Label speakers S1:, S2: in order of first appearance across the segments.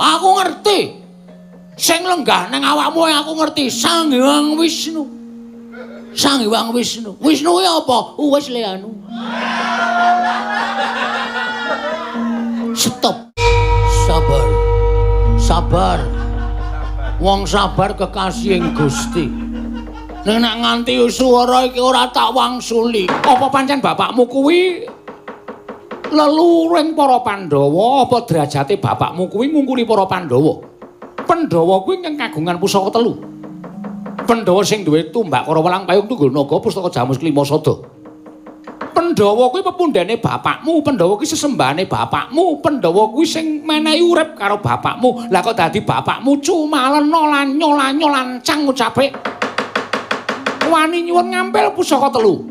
S1: Aku ngerti. Sing lenggah nang awakmu aku ngerti. Sang Hyang Wisnu. Sang Hyang Wisnu. Wisnu kuwi apa? Wis le anu. Stop. Sabar. Sabar. Wong sabar kekasihing Gusti. Ning nek nganti suwara iki ora tak wangsuli. Apa pancen bapakmu kuwi leluhuring para Pandhawa? Apa derajate bapakmu kuwi ngungkuli para Pandhawa? Pandhawa kuwi ingkang kagungan pusaka telu. Pandhawa sing duwe tumbak Kara Welang Payung Tunggul Naga Pustaka Jamus Klima Sada. Pandhawa kuwi pepundhene bapakmu, Pandhawa kuwi sesembahane bapakmu, Pandhawa kuwi sing menehi urip karo bapakmu. Lah kok dadi bapakmu cumalena lanyo-lanyo lancang ucape. Wani nyuwun ngampil pusaka telu.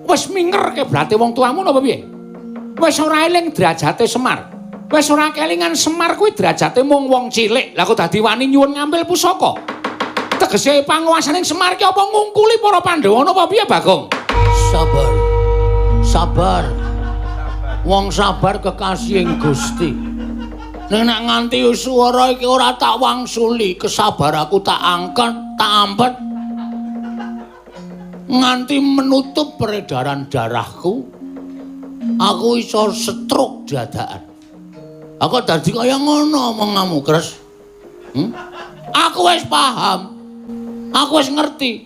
S1: Wis minger keblate wong tuamu napa piye? Wis ora eling derajate Semar. Wis ora kelingan Semar kuwi derajate mung wong cilik. Lah kok dadi wani nyuwun ngampil pusaka? Tegese panguwasaning Semar ki apa ngungkuli para Pandhawa napa piye, Bagong? Sabar. Sabar. Wong sabar kekasihing Gusti. Ning nek nganti suwara iki ora tak wangsuli, kesabaraku tak angkat, tak ampet. Nganti menutup peredaran darahku, aku iso stroke dadakan. Aku dadi kaya ngono omonganmu, Kres. Aku wis paham. Aku wis ngerti.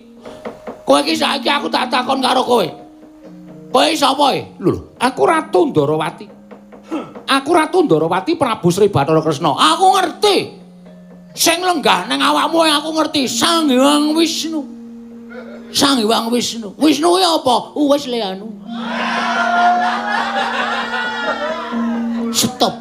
S1: Kowe iki saiki aku tak takon karo kowe. Kowe sapa e? Lho, aku Ratu Ndarawati. Aku Ratu Ndarawati Prabu Sri Bathara Kresna. Aku ngerti. Sing lenggah nang awakmu aku ngerti. Sang Hyang Wisnu. Sang Hyang Wisnu. Wisnu kuwi apa? Wis le anu. Stop.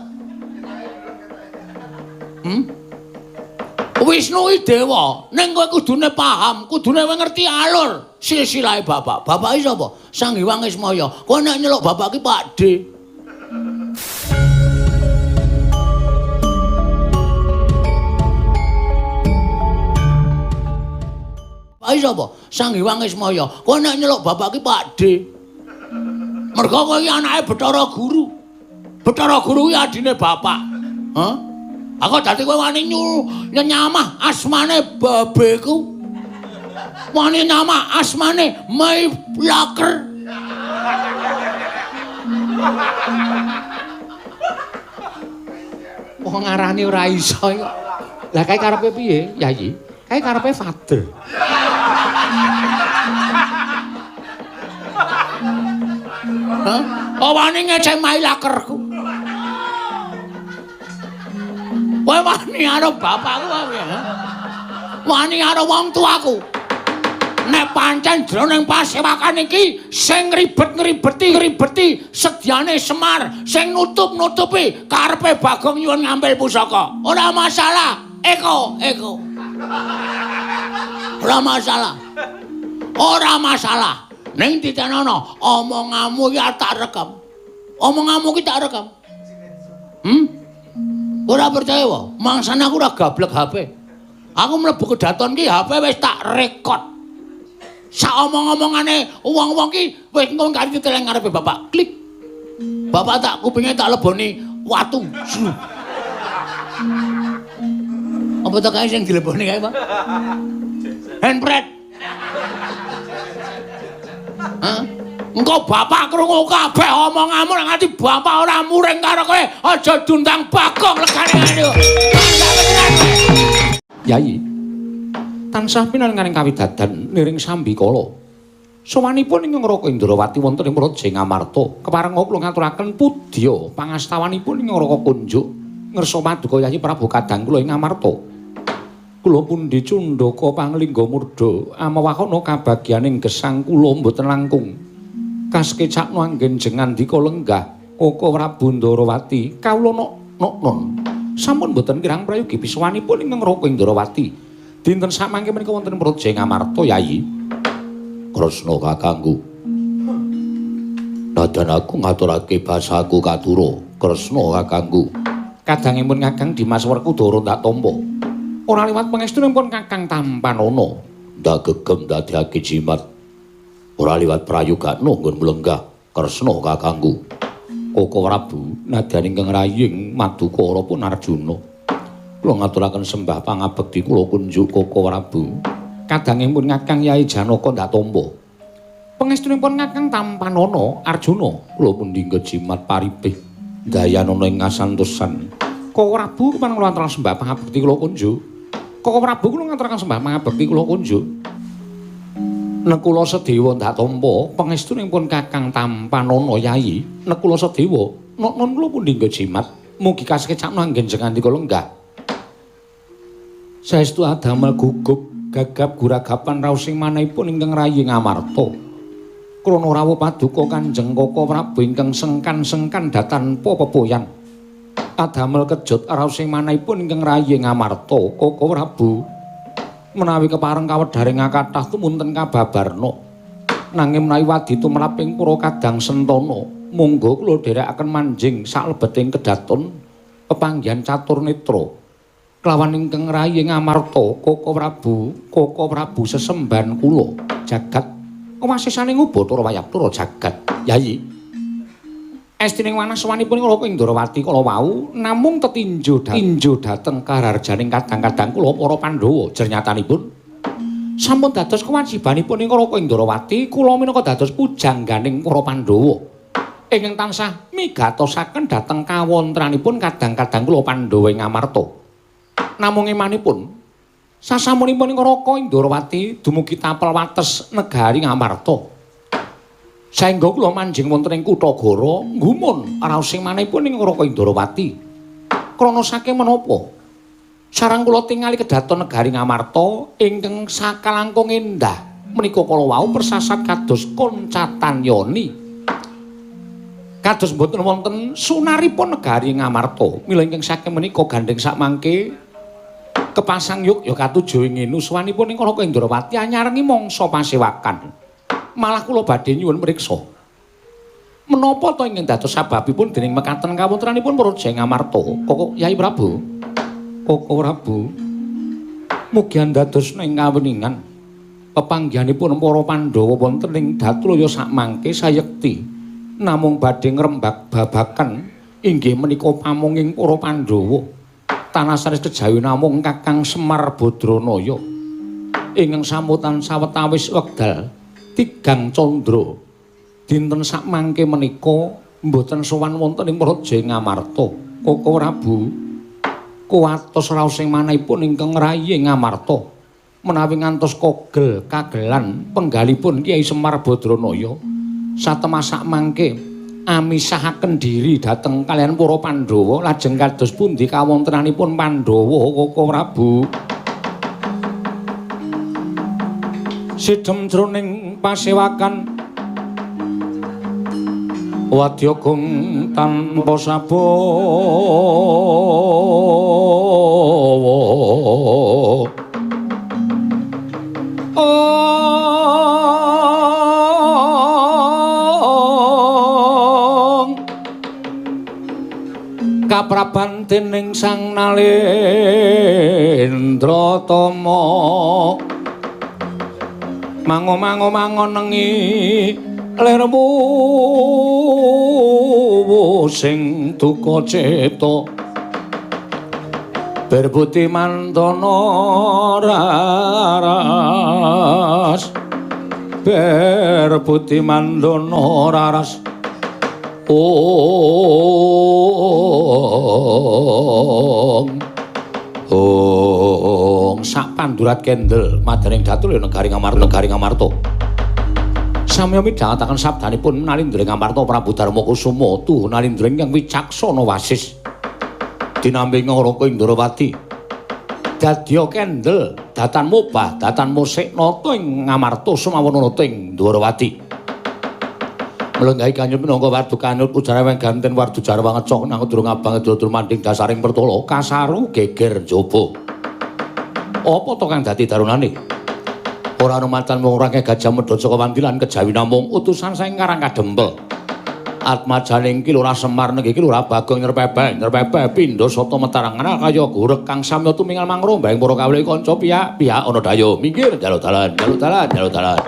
S1: Wisnu kuwi dewa. Ning kowe kudune paham, kudune kowe ngerti alur silsilahe bapak. Bapake sapa? Sang Hyang Ismaya. Kowe nek nyeluk bapak ki Pak D. Bapake sapa? Sang Hyang Ismaya. Kowe nek nyeluk bapak ki Pak D. Mergo kowe iki anake Bathara Guru. Bathara Guru kuwi adine bapak. Hah? Aku dadi kowe wani nyamah asmane babeku. Wani nyamah asmane Mai Laker. Wong ngarani ora iso kok. Lah kae karepe piye, Yayi? Kae karepe father. Hah? Oh wani ngecek Mai Lakerku. Kowe wani karo bapakku apa ya? Wani karo wong tuaku. Nek pancen jroning pasewakan iki sing ribet-ngribeti sedyane Semar, sing nutup-nutupi karepe Bagong nyuwun ngampil pusaka. Ora masalah. Eko, eko. Ora masalah. Ora masalah. Ning titenono, omonganmu iki tak rekam. Omonganmu iki tak rekam. Ora percaya wae, mangsane aku ora gablek HP. Aku mlebu kedaton ki HP wis tak rekod. Sak omong-omongane wong-wong ki wis engko kari diteleng ngarepe bapak. Klik. Bapak tak kupinge tak leboni watu. Apa to kae sing dileboni kae, Pak? Handpret. Hah? Engko bapak krungu kabeh omonganmu nek nganti bapak ora muring karo kowe, aja diundang Bagong legane ngene. Yayi. Tansah pinanganing kawidadan niring sambikala. Sowanipun ing Raka Indrawati wonten ing Praja Ngamarta, keparenga kula ngaturaken pudya pangastawanipun ing Raka Kunjuk ngersa paduka Yayi Prabu kadang kula ing Ngamarta. Kula pundi cundhaka panglingga murda amewakana kabagyaning gesang kula mboten langkung. Kaskecakno anggen jengandika lenggah Koko Prabu Ndarawati kawula nok-non sampun mboten kirang prayogi pisuwanipun ing Raka Indrawati. Dinten samangke menika wonten Praja Ngamarta Yayi. Kresna kakangku. Nadan aku ngaturake basaku katura. Kresna kakangku. Kadangipun Kakang Dimas Werkudara ndak tampa. Ora liwat pangestunipun Kakang Tampanana. Ndak gegem ndadekake jimat. Ora liwat prayogakno nggon mlenggah. Kresna kakangku. Koko Prabu nadyan ingkang raying Madukara pun Arjuna. Kula ngaturaken sembah pangabekti kula kunjuk Koko Prabu. Kadangipun Kakang Yai Janaka ndak tampa. Pangestunipun Kakang tampanana Arjuna, kula pundi jimat paripih dayanana ing kasantosan. Koko Prabu kepareng kula aturaken sembah pangabekti kula kunjuk. Koko Prabu kula ngaturaken sembah pangabekti kula kunjuk. Nekula Sedewa ndak tampa pangestunipun Kakang tampanana Yai. Nekula Sedewa non kula pundi jimat mugi kasekecakno anggen jengandika lenggah. Saestu adamel gugup gagap guragapan raos sing manahipun ingkang rayi Ngamarta. Krana rawuh paduka Kanjeng Koko Prabu ingkang sengkan-sengkan datanpa pepoyan. Adamel kejut raos sing manahipun ingkang rayi Ngamarta. Koko Prabu menawi kepareng kawedharing kathah tumunten kababarna. Nanging menawi wadi tumrap ing pura Kadang Sentana, monggo kula dherekaken manjing saklebeting kedaton pepanggihan Catur Netra. Kelawan ingkang rayi Ngamarta, Koko Prabu, Koko Prabu sesembahan kula jagat kewasisaning Ubathara Wayabthara jagat. Yayi. Estining wanaswanipun kula ing Ndrawati kala wau namung tetinjo dhateng kararjaning kadang-kadang kula para Pandhawa. Jernyatanipun sampun dados kewajibanipun ing Raka Indrawati kula minangka dados pujangganing para Pandhawa ingkang tansah migatosaken dhateng kawontranipun kadang-kadang kula Pandhawa ing Ngamarta. Namung emanipun sasampunipun ing Raka Indrawati dumugi tapel wates negari Ngamarta. Saengga kula manjing wonten ing Kutagara nggumun raos sing manahipun ing Raka Indrawati. Krana saking menapa? Sareng kula tingali kedaton negari Ngamarta ingkang sakalangkung endah menika kala wau persasat kados koncatan yoni. Kados mboten wonten sunaripun negari Ngamarta. Mila ingkang saking menika gandheng sakmangke kepasang yuk ya katuju ing nuswanipun ing Raka Indrawati anyarengi mangsa pasewakan. Malah kula badhe nyuwun mriksa. Menapa to ingkang dados sababipun dening mekaten kawontenanipun Praja Ngamarta? Koko Yai Prabu. Koko Prabu. Mugi andados ing kaweningan pepanggihanipun para Pandhawa wonten ing Datulaya sakmangke sayekti namung badhe ngrembak babakan inggih menika pamunging para Pandhawa. Tanah sanes kejawi namung Kakang Semar Badranaya ingkang samutan sawetawis wekdal tigang candra dinten sakmangke menika mboten sowan wonten ing Praja Ngamarta. Koko Prabu kuwatos raos sing manahipun ingkang rayi Ngamarta menawi ngantos kogel kagelan penggalipun Kyai Semar Badranaya satemah sakmangke amisahaken diri dhateng kaliyan para Pandhawa lajeng kados pundi kawontenanipun Pandhawa Koko Prabu. Sidhem jroning pasewakan wadya gung tanpa sabawa. Ong kapraban dening Sang Nalendra Tama mango mango mango nengi lirmu sing duka cita berbuti mandana raras berbuti mandana raras. Ong ong sak pandurat kendel madaning Datulaya negari Ngamarta negari Ngamarta. Samya midhangetaken sabdanipun Nalindra Ngamarta Prabu Darma Kusuma tuhu Nalindra ingkang wicaksana wasis dinampi Raka Indrawati dadya kendel datan mobah datan musik nata ing Ngamarta sumawon nata ing Ndrawati. Melenggahi kanyut minangka wardu kanyut ujareweng ganten wardu jarwa ngecok nang durung abang durung manding dasaring pertala kasaru geger njaba. Apa to kang dadi darunane? Ora ana macan wong ora gajah medhot saka wandilan kejawi namung utusan saking Karang Kadempel. Atmajaning ki Lurah Semar nenggi ki Lurah Bagong nyerpepe nyerpepe pindha sata metarangan kaya gurek kang samya tumingal mangrombaing para kawula kanca piyak-piyak ana dayo minggir njaluk dalan njaluk dalan njaluk dalan.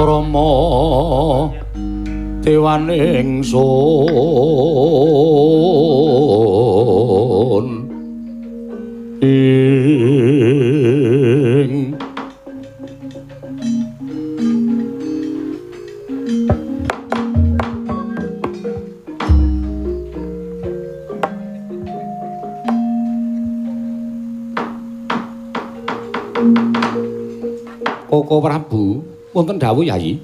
S1: Rama dewaning sun ing Koko Prabu wonten dawuh Yayi.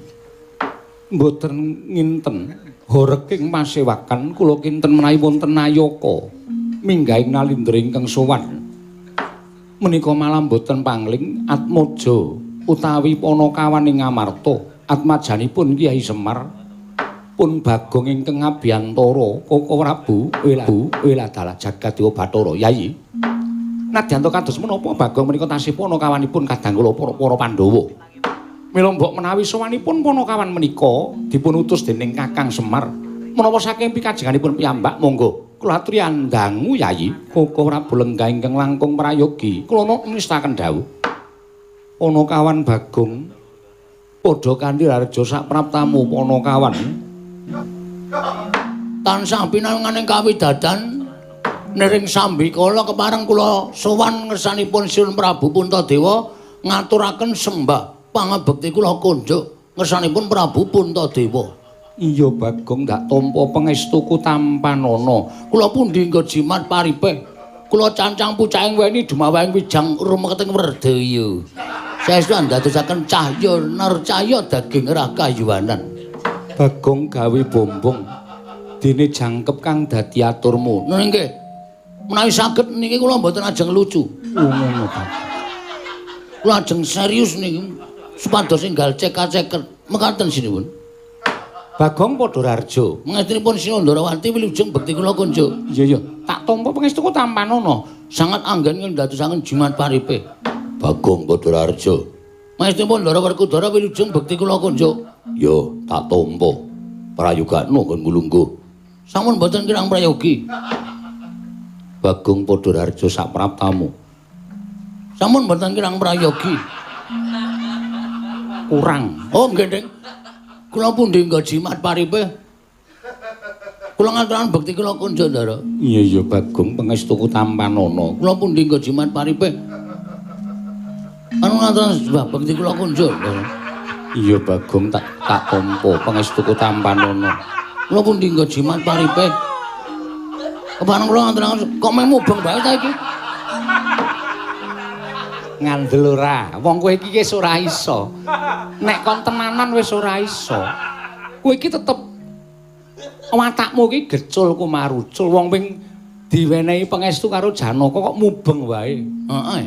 S1: Mboten nginten horeking masewakan kula kinten menawi wonten nayaka minggahing nalindra ingkang sowan. Menika malah mboten pangling Atmaja utawi Panakawan ing Ngamarta atmajanipun Kyai Semar pun Bagong ingkang ngabiyantara Koko Prabu weladalah jagat dewa Bathara Yayi. Nadyan to kados menapa Bagong menika tasih panakawanipun kadang kula para Pandhawa. Mila mbok menawi sowanipun Panakawan menika dipun utus dening Kakang Semar menapa saking pikajenganipun piyambak monggo kula aturi andangu Yayi. Koko Prabu lenggah ingkang langkung prayogi kula nistaken dawuh. Panakawan Bagong padha kanthi rareja sapraptamu Panakawan
S2: tansah pinanganing kawidadan niring sambikala kepareng kula sowan ngersanipun Sinuwun Prabu Puntadewa ngaturaken sembah pangabekti kula konjuk ngersanipun Prabu Puntadewa.
S1: Iya Bagong ndak tampa pangestuku tampanana.
S2: Kula pundi nggo jimat paripeh. Kula cancang pucaking weni dumawahing wijang rumeketing werdaya. Saestu andadosaken cahya narcaya daging rakayuwanan.
S1: Bagong gawe bombong dene jangkep kang dadi aturmu.
S2: Nggih. Menawi saged niki kula mboten ajeng lucu.
S1: Ngono Bagong.
S2: Kula ajeng serius niki supados enggal cekak-ceket mekaten sinuwun.
S1: Bagong padha rarjo.
S2: Mangestunipun Sinuwun Ndarawati wilujeng bekti kula kunjuk.
S1: Iya iya, tak tampa pangestuku tampanana.
S2: Sangat anggen ndadosaken jimat paripe. Bagong padha rarjo. Mangestunipun Ndara Werkudara wilujeng bekti kula kunjuk. Ya, tak tampa. Prayogakno nggon ngulungguh. Sampun mboten kirang prayogi.
S1: Bagong padha rarjo sapraptamu.
S2: Sampun mboten kirang prayogi.
S1: Kurang.
S2: Oh nggih, Ding. Kula pundi nggo jimat paripe? Kula ngaturaken bekti kula kunjuk, Ndara.
S1: Iya iya Bagong pangestuku tampanana.
S2: Kula pundi nggo jimat paripe? Anu ngaturaken sembah bekti kula kunjuk, Ndara.
S1: Iya Bagong tak tampa pangestuku tampanana.
S2: Kula pundi nggo jimat paripe? Kepareng kula ngaturaken kok meh mubeng bae ta iki?
S1: Ngandel ora. Wong kowe iki wis ora iso. Nek kon tenanan wis ora iso. Kowe iki tetep watakmu iki gecul kumarucul. Wong ping diwenehi pangestu karo Janaka kok mubeng wae.
S2: Heeh.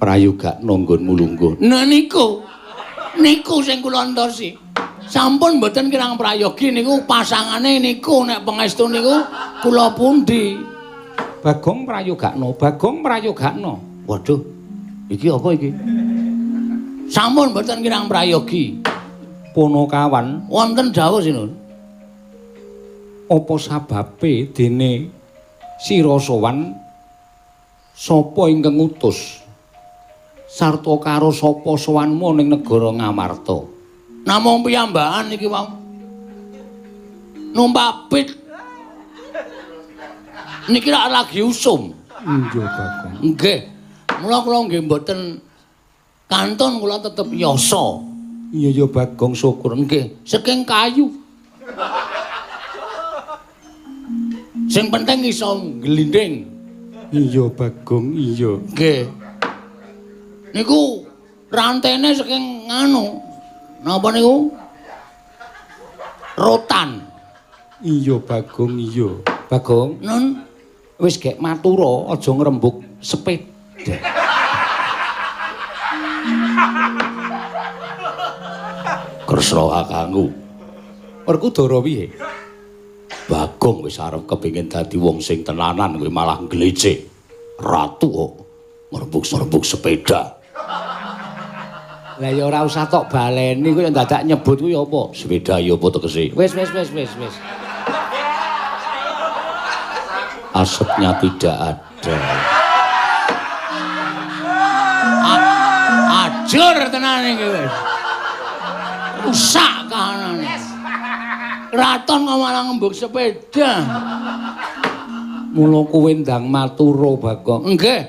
S1: Prayogakno nggonmu lungguh.
S2: Nah niku. Niku sing kula entosi. Sampun mboten kirang prayogi niku pasangane niku nek pangestu niku kula pundi.
S1: Bagong prayogakno, Bagong prayogakno.
S2: Waduh. Iki apa iki? Sampun mboten kirang prayogi.
S1: Panakawan
S2: wonten dawuh sinuwun.
S1: Apa sababe dene sira sowan sapa ingkang ngutus sarta karo sapa sowanmu ning negara Ngamarta?
S2: Namung piyambakan iki wau. Numpak pit. Niki rak lagi usum.
S1: Nggih, Bagong.
S2: Nggih. Mula kula nggih mboten kantun kula tetep yasa.
S1: Iya ya Bagong syukur.
S2: Nggih, saking kayu. Sing penting iso glinding.
S1: Iya Bagong, iya.
S2: Nggih. Niku rantene saking nganu. Napa niku? Rotan.
S1: Iya Bagong, iya. Bagong,
S2: nun
S1: wis gek matura aja ngrembug sepeda.
S2: Kresna kakangku.
S1: Werkudara piye?
S2: Bagong wis arep kepengin dadi wong sing tenanan kowe malah nglecek. Ratu kok ngrembug-ngrembug sepeda.
S1: Lah ya ora usah tok baleni kowe dadak nyebut kuwi apa?
S2: Sepeda ya apa tegese?
S1: Wis wis wis wis wis.
S2: Asapnya tidak ada. Mujur tenan iki wis. Rusak kahanane. Kraton kok malah ngembug sepeda.
S1: Mula kowe ndang matura, Bagong.
S2: Nggih.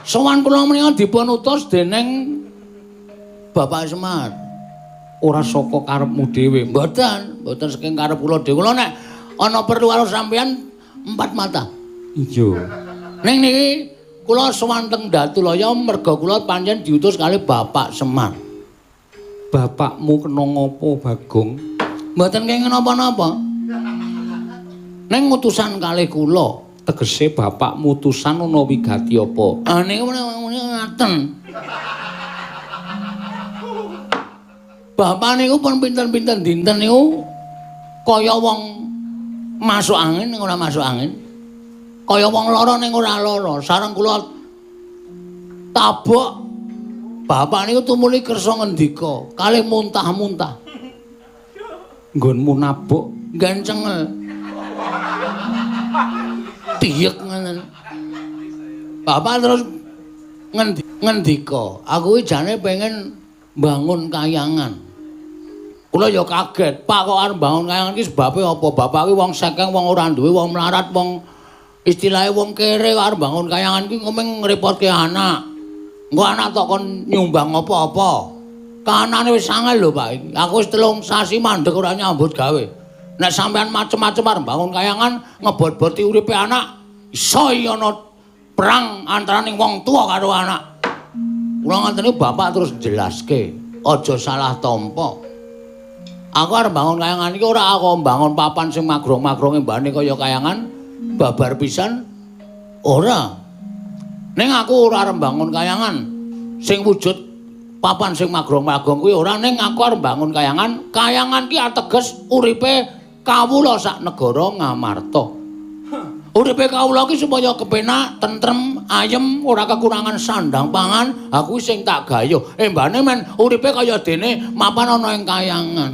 S2: Sowan kula menika dipun utus dening Bapak Semar.
S1: Ora saka karepmu dhewe.
S2: Mboten, mboten saking karep kula dhewe. Kula nek ana perlu karo sampeyan empat mata.
S1: Iya.
S2: Ning niki kula sowan teng Datulaya merga kula pancen diutus kali Bapak Semar.
S1: Bapakmu kena ngopo, Bagong?
S2: Mboten kenging napa-napa. Ning utusan kalih kula.
S1: Tegese bapakmu utusan ana wigati apa?
S2: Ah niku ngaten. Bapak niku pun pinten-pinten dinten niku kaya wong masuk angin ning ora masuk angin. Kaya wong lara ning ora lara. Sareng kula tabok bapak niku tumuli kersa ngendika kalih muntah-muntah.
S1: Nggonmu nabok
S2: gancengel. Tiyek ngoten. Bapak terus ngendika, aku iki jane pengen bangun kayangan. Kula ya kaget, Pak kok arep bangun kayangan iki sebabe apa? Bapak iki wong sekeng, wong ora duwe, wong melarat, wong istilahe wong kere kok arep bangun kayangan iki ngomong ngrepotke anak. Engko anak tok kon nyumbang apa-apa. Kahanane wis angel lho, Pak. Aku wis 3 sasi mandeg ora nyambut gawe. Nek sampean macem-macem arep bangun kayangan ngebot-boti uripe anak, iso ana perang antaraning wong tuwa karo anak. Kula ngoten niku bapak terus jelaske, aja salah tampa. Aku arep bangun kayangan iki ora aku mbangun papan sing magrong-magronge mbane kaya kayangan babar pisan ora. Ning aku ora arep bangun kayangan sing wujud papan sing magrong-magrong kuwi ora, ning aku arep bangun kayangan. Kayangan ki ateges uripe kawula sak negara Ngamarta. Uripe kawula ki supaya kepenak, tentrem, ayem, ora kekurangan sandang pangan, aku sing tak gayuh. Embane men uripe kaya dene mapan ana ing kayangan.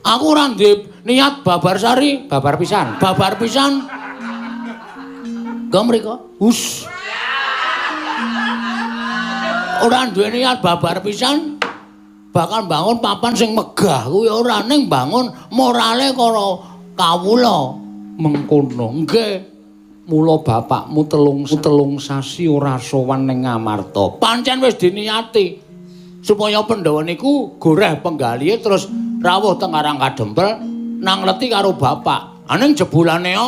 S2: Aku ora ndek niat babar sari,
S1: babar pisan,
S2: babar pisan. Go mriko. Hus. Ora duwe niat babar pisan. Bakal bangun papan sing megah kuwi ora, ning bangun morale karo kawula.
S1: Mengkono.
S2: Nggih.
S1: Mula bapakmu telung sasi ora sowan ning Ngamarta.
S2: Pancen wis diniati supaya Pandhawa niku goreh penggalihe terus rawuh teng Karang Kadempel nang leti karo bapak. Aning jebulane yo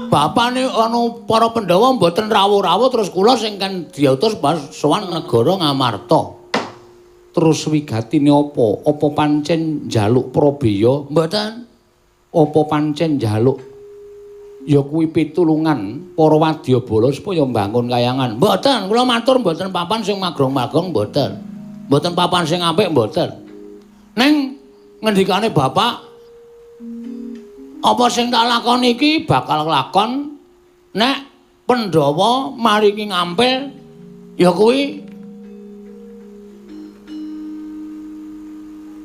S2: bapane ana para Pandhawa mboten rawuh-rawuh terus kula sing kan diutus pas sowan negara Ngamarta.
S1: Terus wigatine apa? Apa pancen njaluk prabeya?
S2: Mboten.
S1: Apa pancen njaluk ya kuwi pitulungan para wadyabala supaya mbangun kayangan?
S2: Mboten, kula matur mboten papan sing magrong-magrong mboten. Mboten papan sing apik mboten. Ning ngendikane bapak, apa sing tak lakoni iki bakal lakon nek Pandhawa maringi ngampil ya kuwi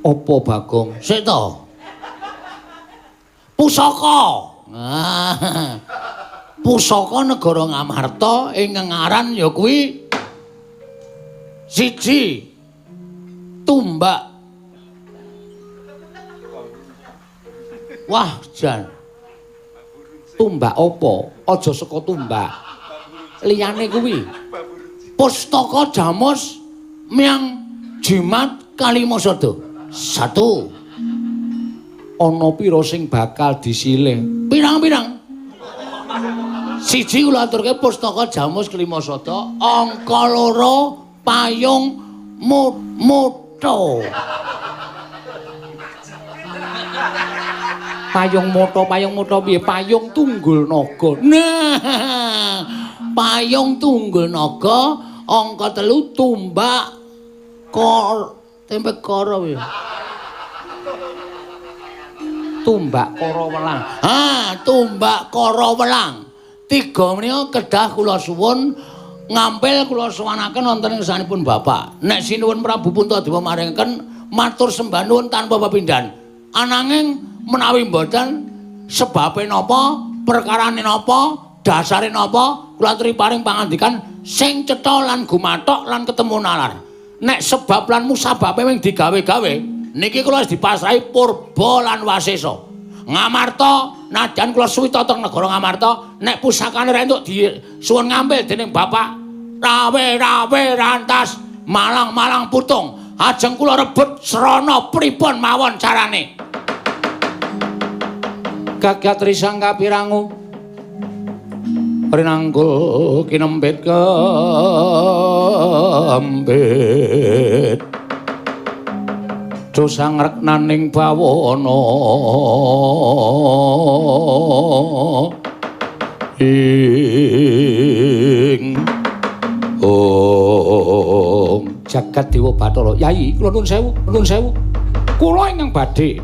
S1: apa Bagong?
S2: Sik to. Pusaka. Ah. Pusaka negara Ngamarta ingkang aran ya kuwi siji tumbak. Wah, jan.
S1: Tumbak apa? Aja saka tumbak. Liyane kuwi
S2: Pustaka Jamus Miang Jimat Kalimasada. 1.
S1: Ana pira sing bakal disilih?
S2: Pirang-pirang. Siji kula aturke Pustaka Jamus Kalimasada, angka 2 payung motho.
S1: Payung motho, payung motho piye? Payung tunggul naga.
S2: Nah, payung tunggul naga, angka 3 tumbak kor tempe koro piye?
S1: Tumbak kara welang.
S2: Ha, tumbak kara welang. 3 menika kedah kula suwun ngampil kula suwanaken wonten ing ngarsanipun Bapak. Nek sinuwun Prabu Puntadewa maringaken matur sembah nuwun tanpa pepindhan. Ananging menawi mboten sebabe napa, perkarane napa, Dasare napa? Kula aturi paring pangandikan sing cetha lan gumathok lan ketemu nalar. Nek sebab lan musababe wing digawe-gawe, niki kula wis dipasrahi purba lan wasesa. Ngamarta nadyan kula suwita teng negara Ngamarta, nek pusakane ra entuk disuwun ngambil dening bapak rawe-rawe rantas malang-malang putung. Ajeng kula rebut srana pripun mawon carane.
S1: Gagat risang kapirangu rinanggul kinempit kempit dosang reknaning bawana ing om jagat dewa Bathara. Yai kula nuwun sewu, nuwun sewu. Kula ingkang badhe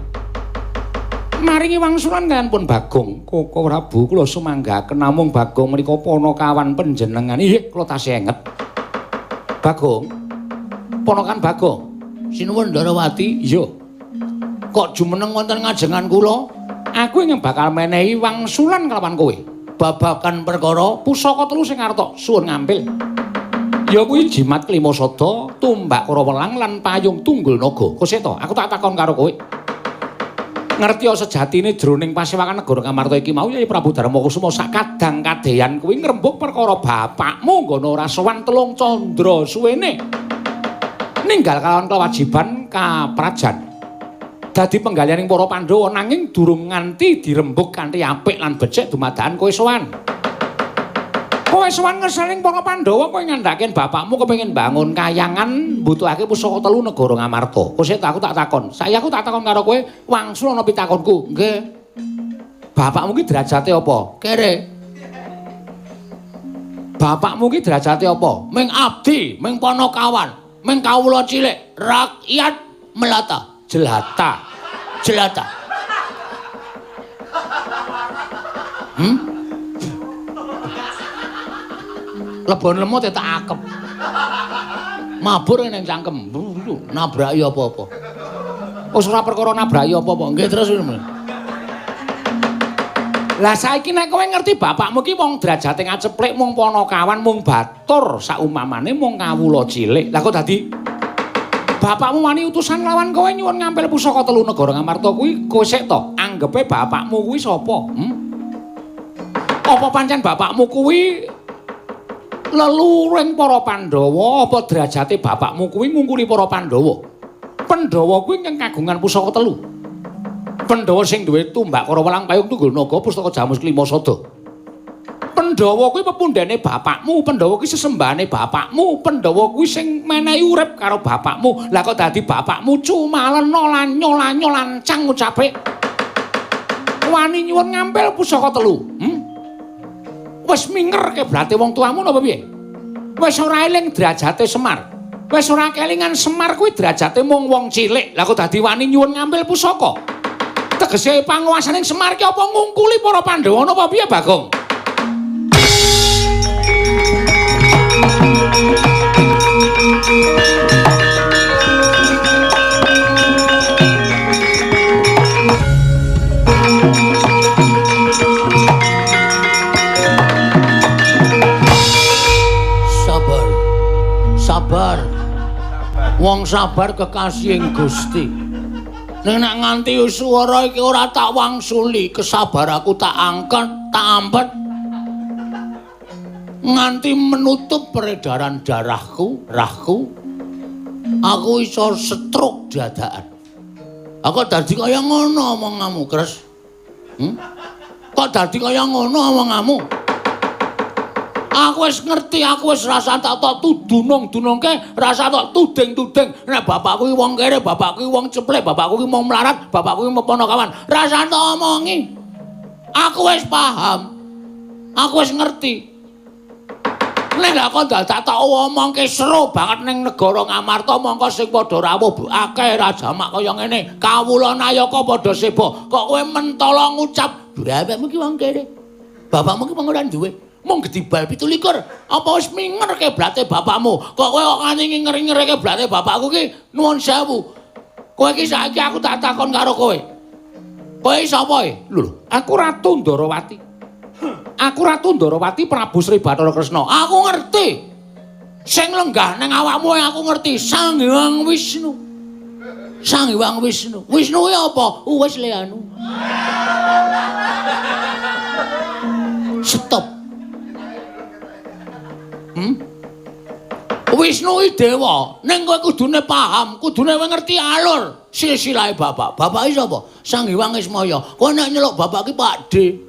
S1: maringi wangsulan kaliyan pun Bagong. Koko Prabu kula sumanggaken namung Bagong menika ponokawan panjenengan. Inggih, kula tasih enget. Bagong. Ponokan Bagong.
S2: Sinuwun Ndarawati.
S1: Iya.
S2: Kok jumeneng wonten ngajengan kula?
S1: Aku ingkang bakal menehi wangsulan kelawan kowe.
S2: Babagan perkara
S1: pusaka telu sing arta suwun ngambil. Ya kuwi jimat klima sada, tumbak karawelang lan payung tunggul naga. Koseta, aku tak takon karo kowe. Ngerti sejatine jroning pasewakan negara Ngamarta iki mau Yai Prabu Darmakusuma sak kadang kadeyan kuwi ngrembug perkara bapakmu nggono ora sowan telung candra suwene. Ninggal kalawan kewajiban kaprajan. Dadi penggalianing para Pandhawa nanging durung nganti dirembug kanthi apik lan becik dumadakan kowe sowan. Kowe sowan ngersaning para Pandhawa kowe ngandhake bapakmu kepengin bangun kayangan mbutuhake pusaka telu negara Ngamarta. Kok aku tak takon. Saiki aku tak takon karo kowe, wangsul ana pitakonku. Nggih. Bapakmu ki derajate apa?
S2: Kere.
S1: Bapakmu ki derajate apa?
S2: Ming abdi, ming panakawan, ming kawula cilik, rakyat melata,
S1: jelata.
S2: Jelata. Lebon lemut tak akep. Mabur ning cangkem, nabraki apa-apa.
S1: Wis ora perkara nabraki apa-apa.
S2: Nggih terus.
S1: Lah saiki nek kowe ngerti bapakmu ki wong derajate ngaceplik, mung panakawan, mung batur, saumpamane mung kawula cilik. Lah kok dadi bapakmu wani utusan lawan kowe nyuwun ngampil pusaka telu negara Ngamarta kuwi kowe sik to? Anggepe bapakmu kuwi sapa? Apa pancen bapakmu kuwi leluhuring para Pandhawa? Apa derajate bapakmu kuwi ngungkuli para Pandhawa? Pandhawa kuwi ingkang kagungan pusaka telu. Pandhawa sing duwe tumbak karawelang payung tunggul naga pustaka jamus klima sada. Pandhawa kuwi pepundhene bapakmu, Pandhawa kuwi sesembahane bapakmu, Pandhawa kuwi sing menehi urip karo bapakmu. Lah kok dadi bapakmu cumalena lanyo-lanyo lancang ucape wani nyuwun ngampil pusaka telu. Wis minger keblate wong tuamu napa piye? Wis ora eling derajate Semar. Wis ora kelingan Semar kuwi derajate mung wong cilik. Lah kok dadi wani nyuwun ngampil pusaka? Tegese panguwasaning Semar ki apa ngungkuli para Pandhawa napa piye, Bagong?
S2: Sabar. Wong sabar kekasihing Gusti. Ning nek nganti swara iki ora tak wangsuli, kesabaraku tak angkat, tak ampet. Nganti menutup peredaran darahku, rahku. Aku iso stroke dadakan. Aku dadi kaya ngono omonganmu, Kres. Kok dadi kaya ngono omonganmu? Aku wis ngerti, aku wis rasa tak tok tudunung-dunungke, rasa tok tuding-tuding. Nek bapakku iki wong kere, bapakku iki wong ceplek, bapakku iki wong melarat, bapakku iki ponokawan. Rasa tok omongi. Aku wis paham. Aku wis ngerti. Nek lha kok dadak tok omongke seru banget ning negara Ngamarta, mongko sing padha rawuh akeh rajamak kaya ngene. Kawula nayaka padha seba. Kok kowe mentala ngucap, bapakmu iki wong kere. Bapakmu iki wong ora duwe. Mung gedibal 27. Apa wis minger keblate bapakmu? Kok kowe kok nganti nginger-nginger keblate bapakku ki nuwun sewu. Kowe iki saiki aku tak takon karo kowe. Kowe sapa e?
S1: Lho, aku Ratu Ndarawati. Aku Ratu Ndarawati Prabu Sri Bathara Kresna. Aku ngerti. Sing lenggah nang awakmu aku ngerti. Sang Hyang Wisnu. Sang Hyang Wisnu. Wisnu kuwi apa? Wis le anu. Stop. Wisnu iki dewa. Ning kowe kudune paham, kudune kowe ngerti alur silsilahe bapak. Bapake sapa? Sang Hyang Ismaya. Kowe nek nyeluk bapak ki Pak D.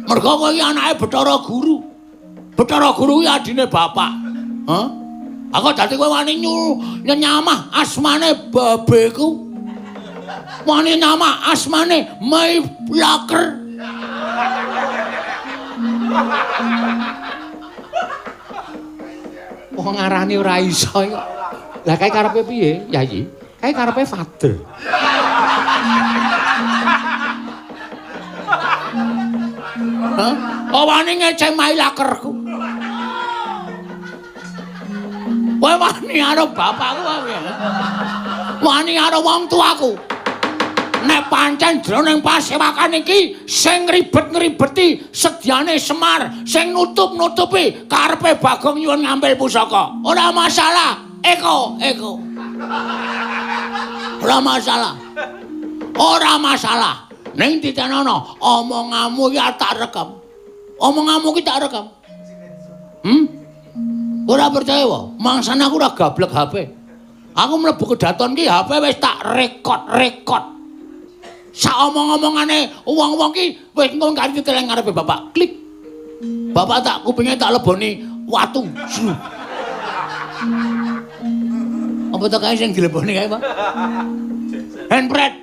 S1: Mergo kowe iki anake Bathara Guru. Bathara Guru kuwi adine bapak. Hah? Aku dadi kowe wani nyamah asmane babeku. Wani nyamah asmane Mai Laker. Wong ngarani ora iso kok. Lah kae karepe piye, Yayi? Kae karepe father. Hah? Oh wani ngeceh Mai Lakerku. Kowe wani karo bapakku apa? Wani karo wong tuaku. Nek pancen jroning pasewakan iki sing ribet-ngribeti sedyane Semar, sing nutup-nutupi karepe Bagong nyuwun ngambil pusaka. Ora masalah. Eko, eko. Ora masalah. Ora masalah. Ning titenono, omonganmu iki tak rekam. Omonganmu iki tak rekam. Ora percaya wae. Mangsane aku ora gablek HP. Aku mlebu kedaton ki HP wis tak rekod-rekod. Sak omong-omongane wong-wong ki wis engko kari diteleng ngarepe bapak. Klik. Bapak tak kupinge tak leboni watu. Apa to kae sing dileboni kae, Pak? Handbrake.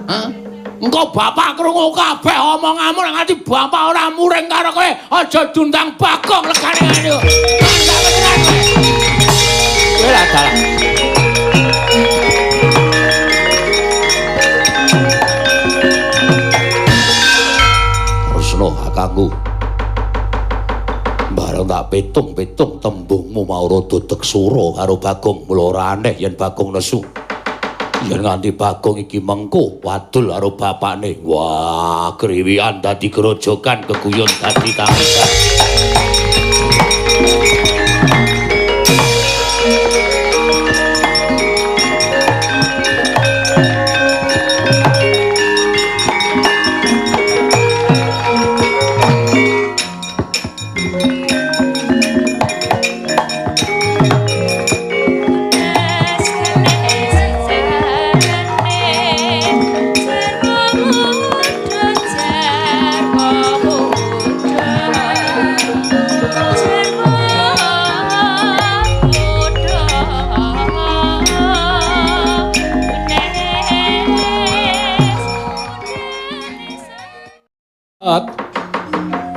S1: Hah? Engko bapak krungu kabeh omonganmu nek nganti bapak ora muring karo kowe, aja diundang Bagong legane ngene. Kowe lah dalah.
S2: Kresna kakangku. Bareng tak pitung-pitung tembungmu mau rada deksura karo Bagong, mula ora aneh yen Bagong nesu. Yen nganti Bagong iki mengko wadul karo bapakne. Wah, kriwian dadi grojogan, keguyon dadi tangisan.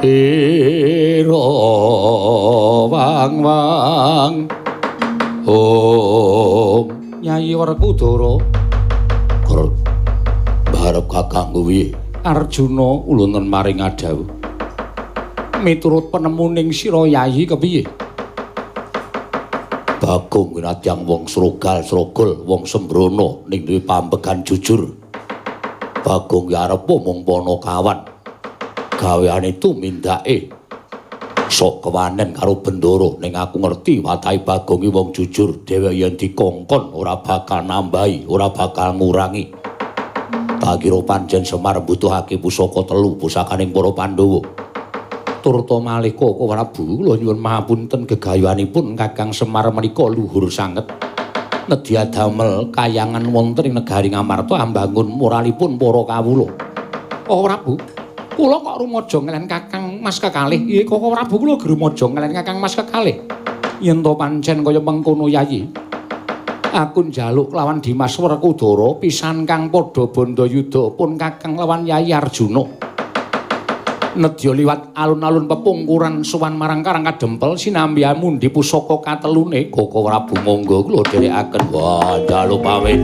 S2: Ira wang wang om
S1: Nyai Werkudara
S2: barep kakangku piye?
S1: Arjuna ulunen maring adhawuh. Miturut penemuning sira Yayi kepiye?
S2: Bagong winatyan wong srogal srogol, wong sembrono ning duwe pambegan jujur. Bagong ya arep mung ponokawan. Gaweane tumindake sok kewanen karo Bendoro, ning aku ngerti watahe Bagong iki wong jujur, dheweke yen dikongkon ora bakal nambahi, ora bakal ngurangi. Tak kira pancen Semar mbutuhake pusaka telu pusakaning para Pandhawa.
S1: Turta malih Koko Prabu, kula nyuwun mahapunten gegayuhanipun Kakang Semar menika luhur sanget. Nedya damel kayangan wonten ing negari Ngamarta ambangun moralipun para kawula. Koko Prabu, kula kok rumaja ngelen Kakang Mas kekalih. Nggih Koko Prabu, kula rumaja ngelen Kakang Mas kekalih. Yen to pancen kaya mengkono Yayi, aku njaluk lawan Dimas Werkudara pisan kang padha bandayuda pun Kakang lawan Yayi Arjuna. Nedya liwat alun-alun pepungkuran sowan marang Karang Kadempel sinambi mundi pusaka katelune.
S2: Koko Prabu monggo kula dherekaken. Wah, njaluk pamit.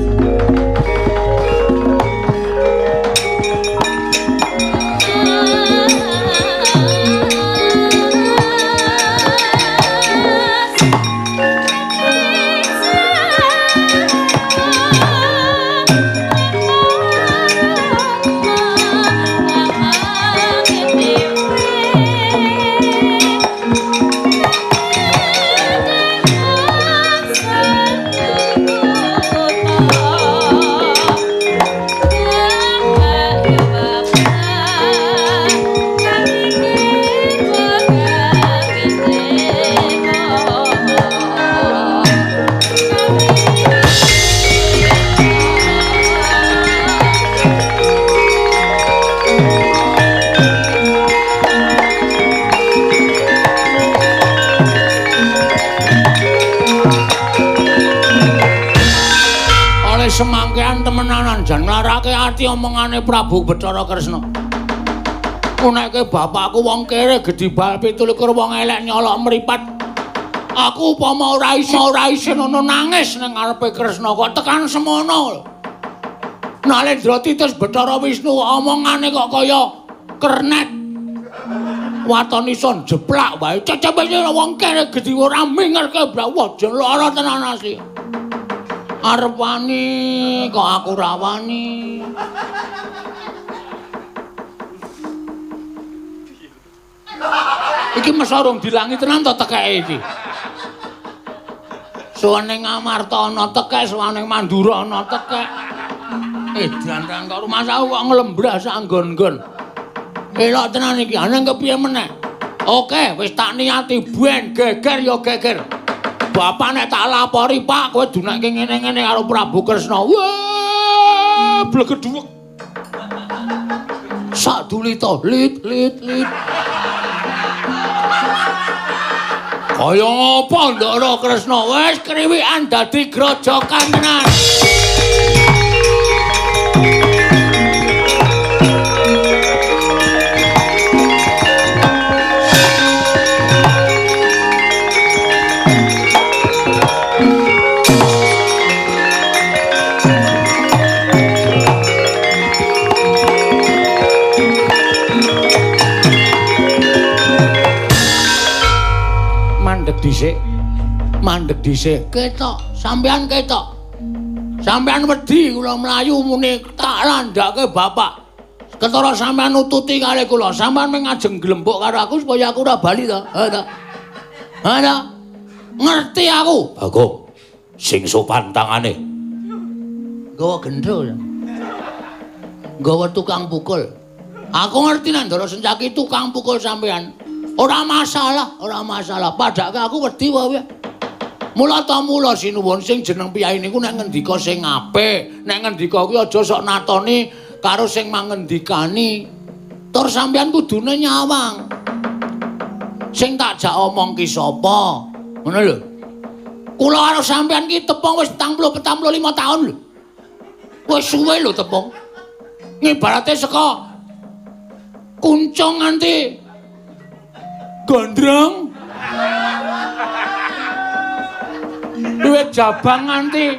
S2: Semangkean temenanan jan nglarake ati omongane Prabu Bathara Kresna. Unekke bapakku wong kere gedhi bal 27 wong elek nyolok mripat. Aku upama ora isin ana nangis ning ngarepe Kresna kok tekan semono. Nalendra titis Bathara Wisnu omongane kok kaya kernet. Waton iso jeplak wae. Cecepe wong kere gedhi ora mingerke blawah jan lara tenan asli. Arep wani kok aku ora wani. Iki mesa urung dilangi tenan to tekeke iki. Suwane Ngamarta ana tekek, suwane Mandura ana tekek. Edan kok rumangsaku kok nglembrah sak nggon-nggon. Elok tenan iki, aneh kepiye meneh? Oke, wis tak niati ben geger ya geger. Bapak nek tak lapori, Pak, kowe dunekke ngene-ngene karo Prabu Kresna. Wah, blegedhuwek. Sak dulita, lit lit lit. Kaya ngapa Ndara Kresna wis kriwikan dadi grojokan tenan. Dhisik mandeg dhisik ketok sampean ketok sampean wedi kula mlayu muni tak landhake bapak ketara sampean nututi kali kula sampean mung ngajeng glembuk karo aku supaya aku ora bali to. Ha ta ha ta ngerti aku.
S1: Bagong sing sopan tangane
S2: nggawa gendho nggawa tukang pukul. Aku ngerti nek Ndara Sencaki tukang pukul sampean. Ora masalah, ora masalah. Padake aku wedi wae. Mula ta mula sinuwun sing jeneng piyai niku nek ngendika sing apik, nek ngendika kuwi aja sok natoni karo sing mangendikani. Tur sampeyan kudune nyawang. Sing tak jak omong ki sapa? Ngono lho. Kula karo sampeyan ki tepung wis 45 taun lho. Wis suwe lho tepung. Ngibarate saka kuncung nganti gondrong. Duwe jabang nganti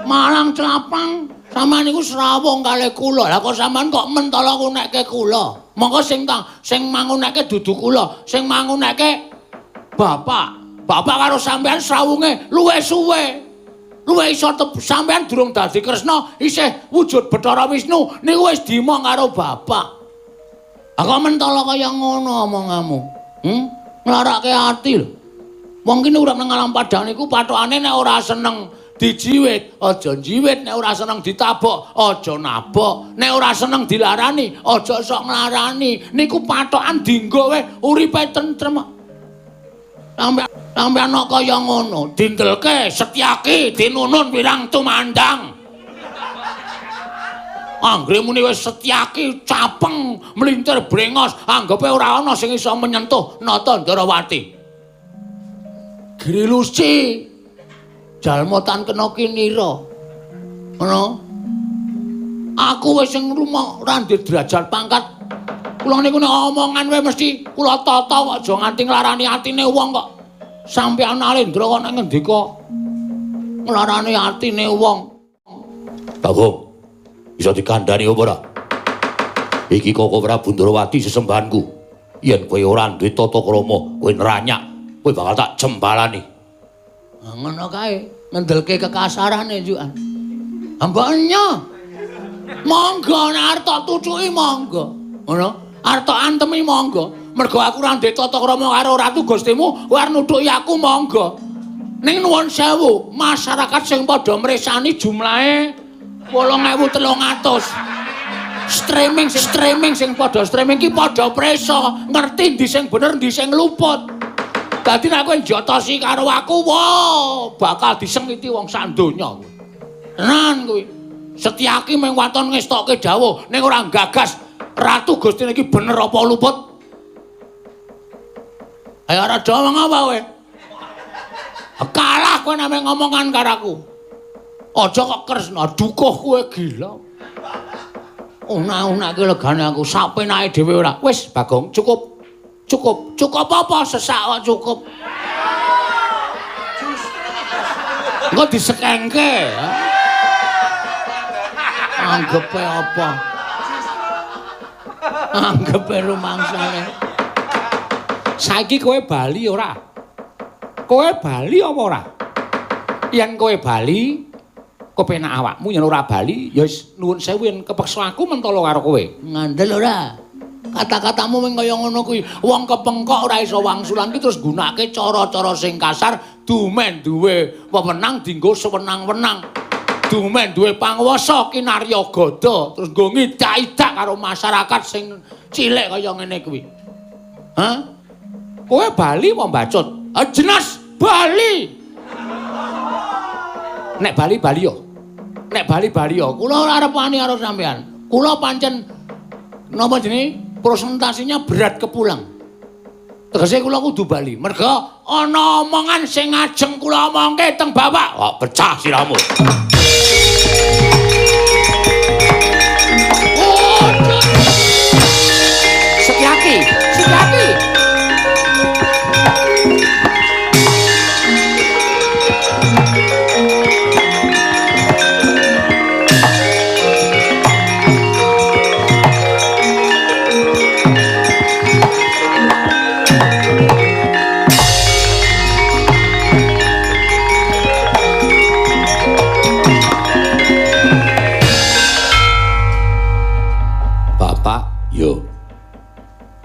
S2: Malang Clapang, sampean niku srawung kalih kula. Lah kok sampean kok mentala ngunekke kula? Monggo sing mangunekke dudu kula, sing mangunekke bapak. Bapak karo sampean srawunge luwih suwe. Luwih iso sampean durung dadi Kresna, isih wujud Bathara Wisnu niku wis dimong karo bapak. Aku mentala kaya ngono omonganmu. Nglarake ati lho. Wong kene urip nang alam padang niku pathokane nek ora seneng dijiwit, aja njiwit, nek ora seneng ditabok, aja nabok, nek ora seneng dilarani, aja sok nglarani. Niku pathokan dinggo wae uripe tentrem. Sampeyan kok kaya ngono, dindelke Setyaki dinunun wirang tumandang. Anggere muni wis Setyaki capeng mlintir brengos, anggepe ora ana sing iso menyentuh Nata Ndarawati. Grilusi jalma tan kena kinira. Ngono. Aku wis sing rumah ora ndek derajat pangkat. Kula niku nek omongan wae mesti kula tata kok aja nganti nglarani atine wong kok. Sampeyan Nalendra kok nek ngendika nglarani atine wong.
S1: Bagong, bisa dikandhani apa ora? Iki Koko Prabu Ndrawati sesembahanku. Yen kowe ora duwe tata krama, kowe neranyak, kowe bakal tak jembalani.
S2: Ngono kae, ngendelke kekasarane njukan. Mbok enya. Monggo nek arep tak tucuki monggo. Ngono, arep tak antemi monggo. Mergo aku ora ndek tata krama karo Ratu Gustimu, kowe arep nutuki aku monggo. Ning nuwun sewu, masyarakat sing padha mresani jumlahe 8.300. Streaming sing padha streaming ki padha presa, ngerti ndi sing bener ndi sing luput. Dadi nek kowe njotosi karo aku, wah, bakal disengiti wong sak donya kowe. Tenan kuwi. Setyaki mung waton ngestokke dawuh ning ora gagas Ratu Gustine iki bener apa luput. Ayo ora ngomong apa kowe? Kalah kowe nek ngomongan karo aku. Aja kok Kresna, dukuh kowe gila. Una-unake legane aku sapenake dhewe ora. Wis Bagong, cukup. Cukup. Cukup apa sesak kok cukup. Engko disekengke. Anggepe apa? Anggepe rumangsane.
S1: Saiki kowe bali ora? Kowe bali apa ora? Yen kowe bali, kepenak awakmu, yen ora bali, ya wis nuwun sewu yen kepeksa aku mentolo karo kowe.
S2: Ngandel ora? Kata-katamu mung kaya ngono kuwi. Wong kepengkok ora iso wangsulan ki terus nggunakake cara-cara sing kasar, dumen duwe wewenang dienggo sewenang-wenang. Dumen duwe panguwasa kinarya gada, terus nggo ngidak-idak karo masyarakat sing cilik kaya ngene kuwi. Hah?
S1: Kowe bali apa mbacut? Ah jelas bali. Nek bali bali yo.
S2: Nek bali bali yo, kula ora arep wani karo sampean. Kula pancen napa jenenge? Presentasinya berat kepulang. Tegese kula kudu bali. Merga ana omongan sing ngajeng kula omongke teng bapak.
S1: Kok pecah sirahmu. Setyaki, Setyaki.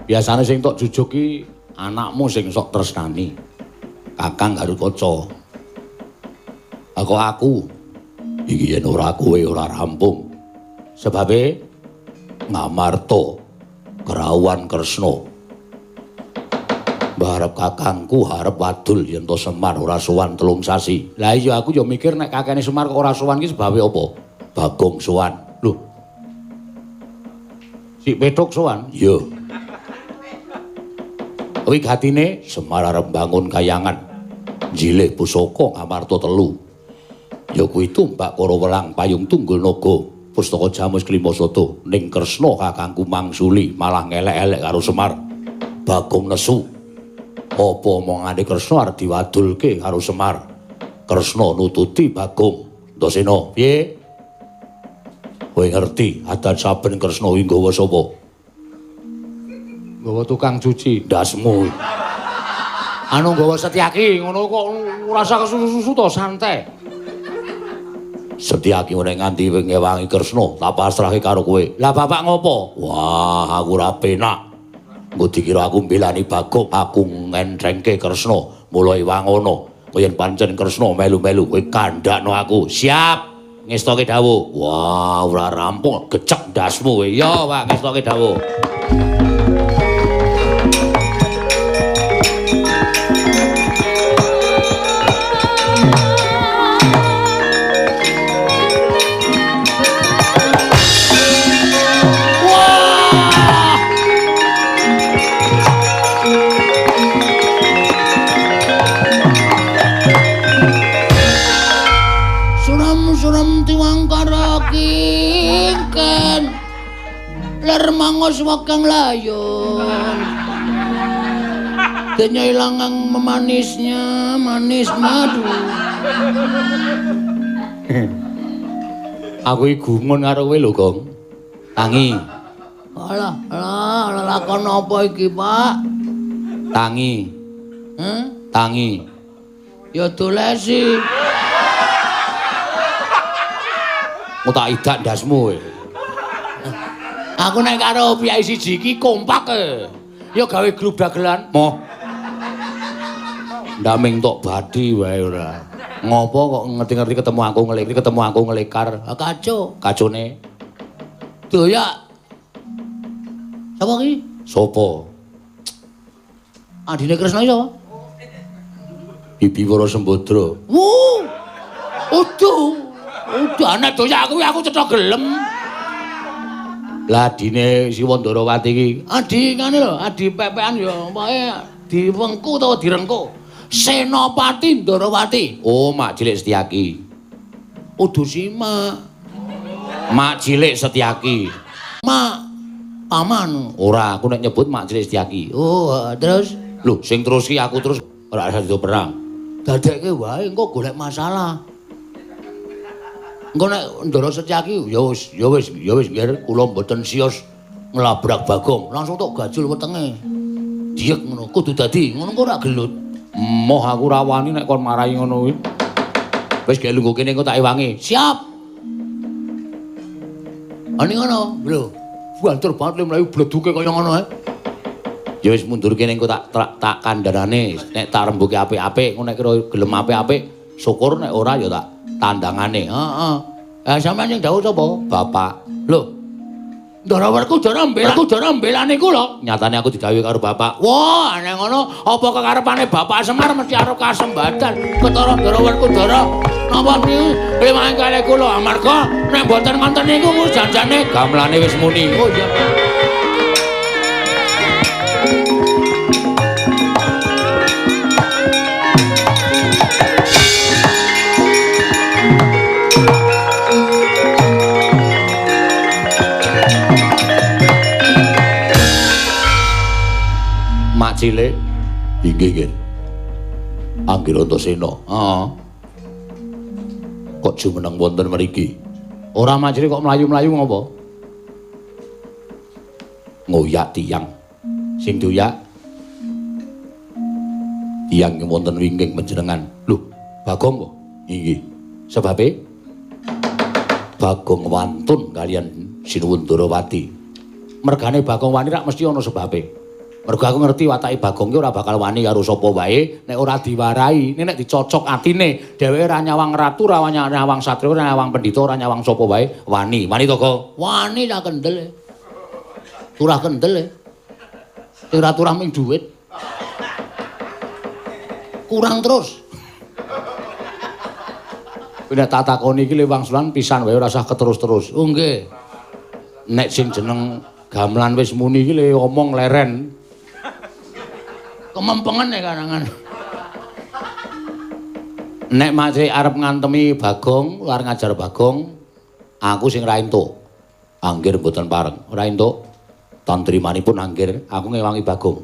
S1: Biasane sing tok jujuk ki anakmu sing sok tresnani. Kakang Garukaca. Kok aku iki yen ora kowe ora rampung. Sebabe Ngamarta kerawuhan Kresna. Mbarep kakangku harep wadul yen to Semar ora sowan 3 sasi. Lah iya aku ya mikir nek kakene Semar kok ora sowan ki sebabe apa? Bagong sowan. Lho. Si Petruk sowan? Iya. Wigatine Semar arep bangun kayangan. Njilih pusaka Ngamarta 3. Ya kuwi tumbak Kara Welang Payung Tunggul Naga, pustaka Jamus Klima Sada ning Kresna kakangku mangsuli malah ngelek-elek karo Semar. Bagong nesu. Apa omongane Kresna arep diwadulke karo Semar? Kresna nututi Bagong. Ndasena, piye? Kowe ngerti adat saben Kresna kuwi nggawa sapa? Nggawa tukang cuci
S2: ndasmu.
S1: Anu nggawa Setyaki ngono kok ora usah kesusu-susu to, santai.
S2: Setyaki ngene nganti ngewangi Kresna, tak pasrahke karo kowe.
S1: Lah bapak ngopo?
S2: Wah, aku ora penak. Engko dikira aku mbelani Bagong, aku ngenthengke Kresna, mulai wangono. Yen pancen Kresna melu-melu kowe kandhakno aku.
S1: Siap. Ngestoke dawuh.
S2: Wah, ora rampung, gecek ndasmu kowe.
S1: Ya, Pak, ngestoke dawuh.
S2: Mangos wakang layon. Denya ilangang memanisnya, manis madu.
S1: Aku iki gumun karo kowe lho, Gong. Tangi.
S2: Alah, alah, lakon apa iki, Pak?
S1: Tangi.
S2: Heh?
S1: Tangi.
S2: Ya dolesi.
S1: Mau tak idak ndasmu kowe. Aku nek karo piyai siji iki kompak e. Ya gawe grup dagelan.
S2: Moh. Ndaming tok bathi wae ora. Ngopo kok ngerti-ngerti ketemu aku ngelik, ketemu aku ngelekar. Kacau, kacone. Doyak. Sapa ki? Sopo? Adine Kresna iki sapa? Bibi Wara Sembadra. Wuh. Uduh. Udah nek doyak kuwi aku cetha gelem. Lah adine si Wandarawati iki, adi ngene lho, adi pepekan ya pokoke diwengku utawa direngku. Senopati Ndarawati. Oh, mak cilik Setyaki. Udu simak.
S1: Mak cilik Setyaki.
S2: Mak paman.
S1: Ora, aku nek nyebut mak cilik Setyaki.
S2: Oh, terus
S1: lho, sing terus ki aku terus ora usah dido perang.
S2: Dadekke wae engko golek masalah. Engko nek Ndara Setyaki ya wis, ya wis, ya wis nggih kula mboten sios nglabrak Bagong, langsung tok gajul wetenge. Diyek ngono, kudu dadi ngono kok ora gelut.
S1: Moh aku ora wani nek kon marahi ngono kuwi. Wis gek lungguh kene engko tak ewangi.
S2: Siap. Ani ngono, lho. Banter banget le mlayu bleduke kaya ngono ae.
S1: Ya wis mundur kene engko tak kandhanane, nek tak rembuke apik-apik, engko nek kira gelem apik-apik, syukur nek ora ya tak tandangane.
S2: Heeh. Eh sampeyan sing dawuh sapa?
S1: Bapak.
S2: Lho. Ndara Werkudara mbela mbelane kula.
S1: Nyatane aku didhawuhi karo bapak.
S2: Wah, nek ngono apa kekarepane Bapak Semar mesti arep kasembadan ketara Ndara Werkudara. Napa niku limang kalih kula amarga nek mboten ngoten niku janjane
S1: gamelane wis muni.
S2: Oh iya.
S1: Mak cilik inggih nggih. Anggir Antasena. Heeh. Kok jumeneng wonten mriki? Ora mak cilik kok mlayu-mlayu ngopo? Ngoyak tiyang. Sing doyak tiyang wonten wingking panjenengan. Lho, Bagong kok? Inggih. Sebabe Bagong wantun kalian Sinuwun Ndarawati. Mergane Bagong wani rak mesti ana sebabe. Mergo aku ngerti watake Bagong ki ora bakal wani karo sapa wae nek ora diwarai, nek dicocok atine, dheweke ora nyawang ratu, ora nyawang satriya, ora nyawang pendhita, ora nyawang sapa wae, wani. Wani to, Kok?
S2: Wani ta kendel. Turah kendel. Ora turah ming dhuwit. Kurang terus.
S1: Nek tak takoni iki wangsulan pisan wae ora usah keterus-terus.
S2: Oh nggih.
S1: Nek sing jeneng gamelan wis muni iki le omong leren.
S2: Kemempengen ya karangan.
S1: Nek mak arep ngantemi Bagong, arep ngajar Bagong, aku sing ra entuk. Anggir mboten pareng, ora entuk. Tantrimanipun anggir, aku ngewangi Bagong.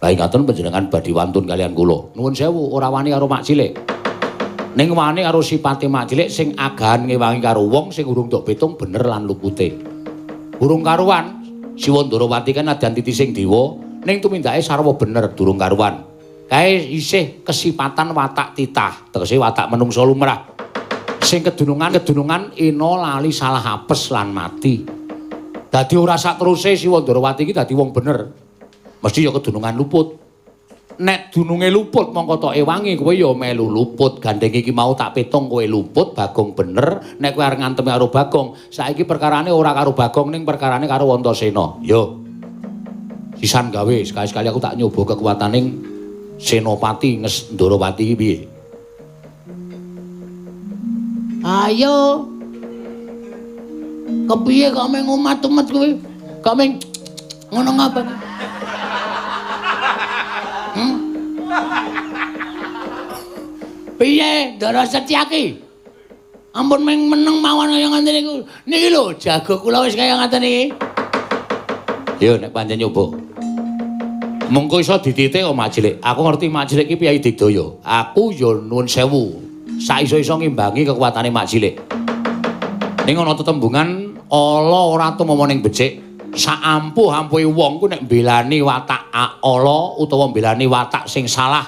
S1: Lah ingaten panjenengan badhe wantun kalian kula. Nuwun sewu, ora wani karo mak cilik. Ning wani karo sipate mak cilik sing agahan ngewangi karo wong sing urung tok pitung bener lan lupute. Urung karuan, Siwa Ndarawati kan nadyan titising dewa. Ning tumindake sarwa bener durung karuan. Kae isih kesipatan watak titah, tegese watak menungsa lumrah. Sing kedunungan ena lali salah apes lan mati. Dadi ora sateruse Siwa Ndarawati iki dadi wong bener. Mesti ya kedunungan luput. Nek dununge luput mongko tok ewangi kowe ya melu luput. Gandeng iki mau tak pitung kowe luput, Bagong bener. Nek kowe arep ngantemi karo Bagong, saiki perkarane ora karo Bagong ning perkarane karo Antasena. Yo. Sisan gawe sekali-sekali aku tak nyoba kekuataning Senopati Nges Ndarawati iki piye.
S2: Ayo. Kepiye kok meng umat-umat kowe? Kok meng ngono ngapa? Piye Ndara Setyaki? Ampun meng meneng mawon kaya ngoten niku. Niki lho jago kula wis kaya ngoten iki.
S1: Yo nek pancen nyoba. Mengko iso dititik kok mak cilik. Aku ngerti mak cilik iki piyayi digdaya. Aku ya nuwun sewu. Saiso-iso ngimbangi kekuatane mak cilik. Ning ana tetembungan ala ora tumama ning becik. Saampuh-ampuhe wong ku nek mbelani watak ala utawa mbelani watak sing salah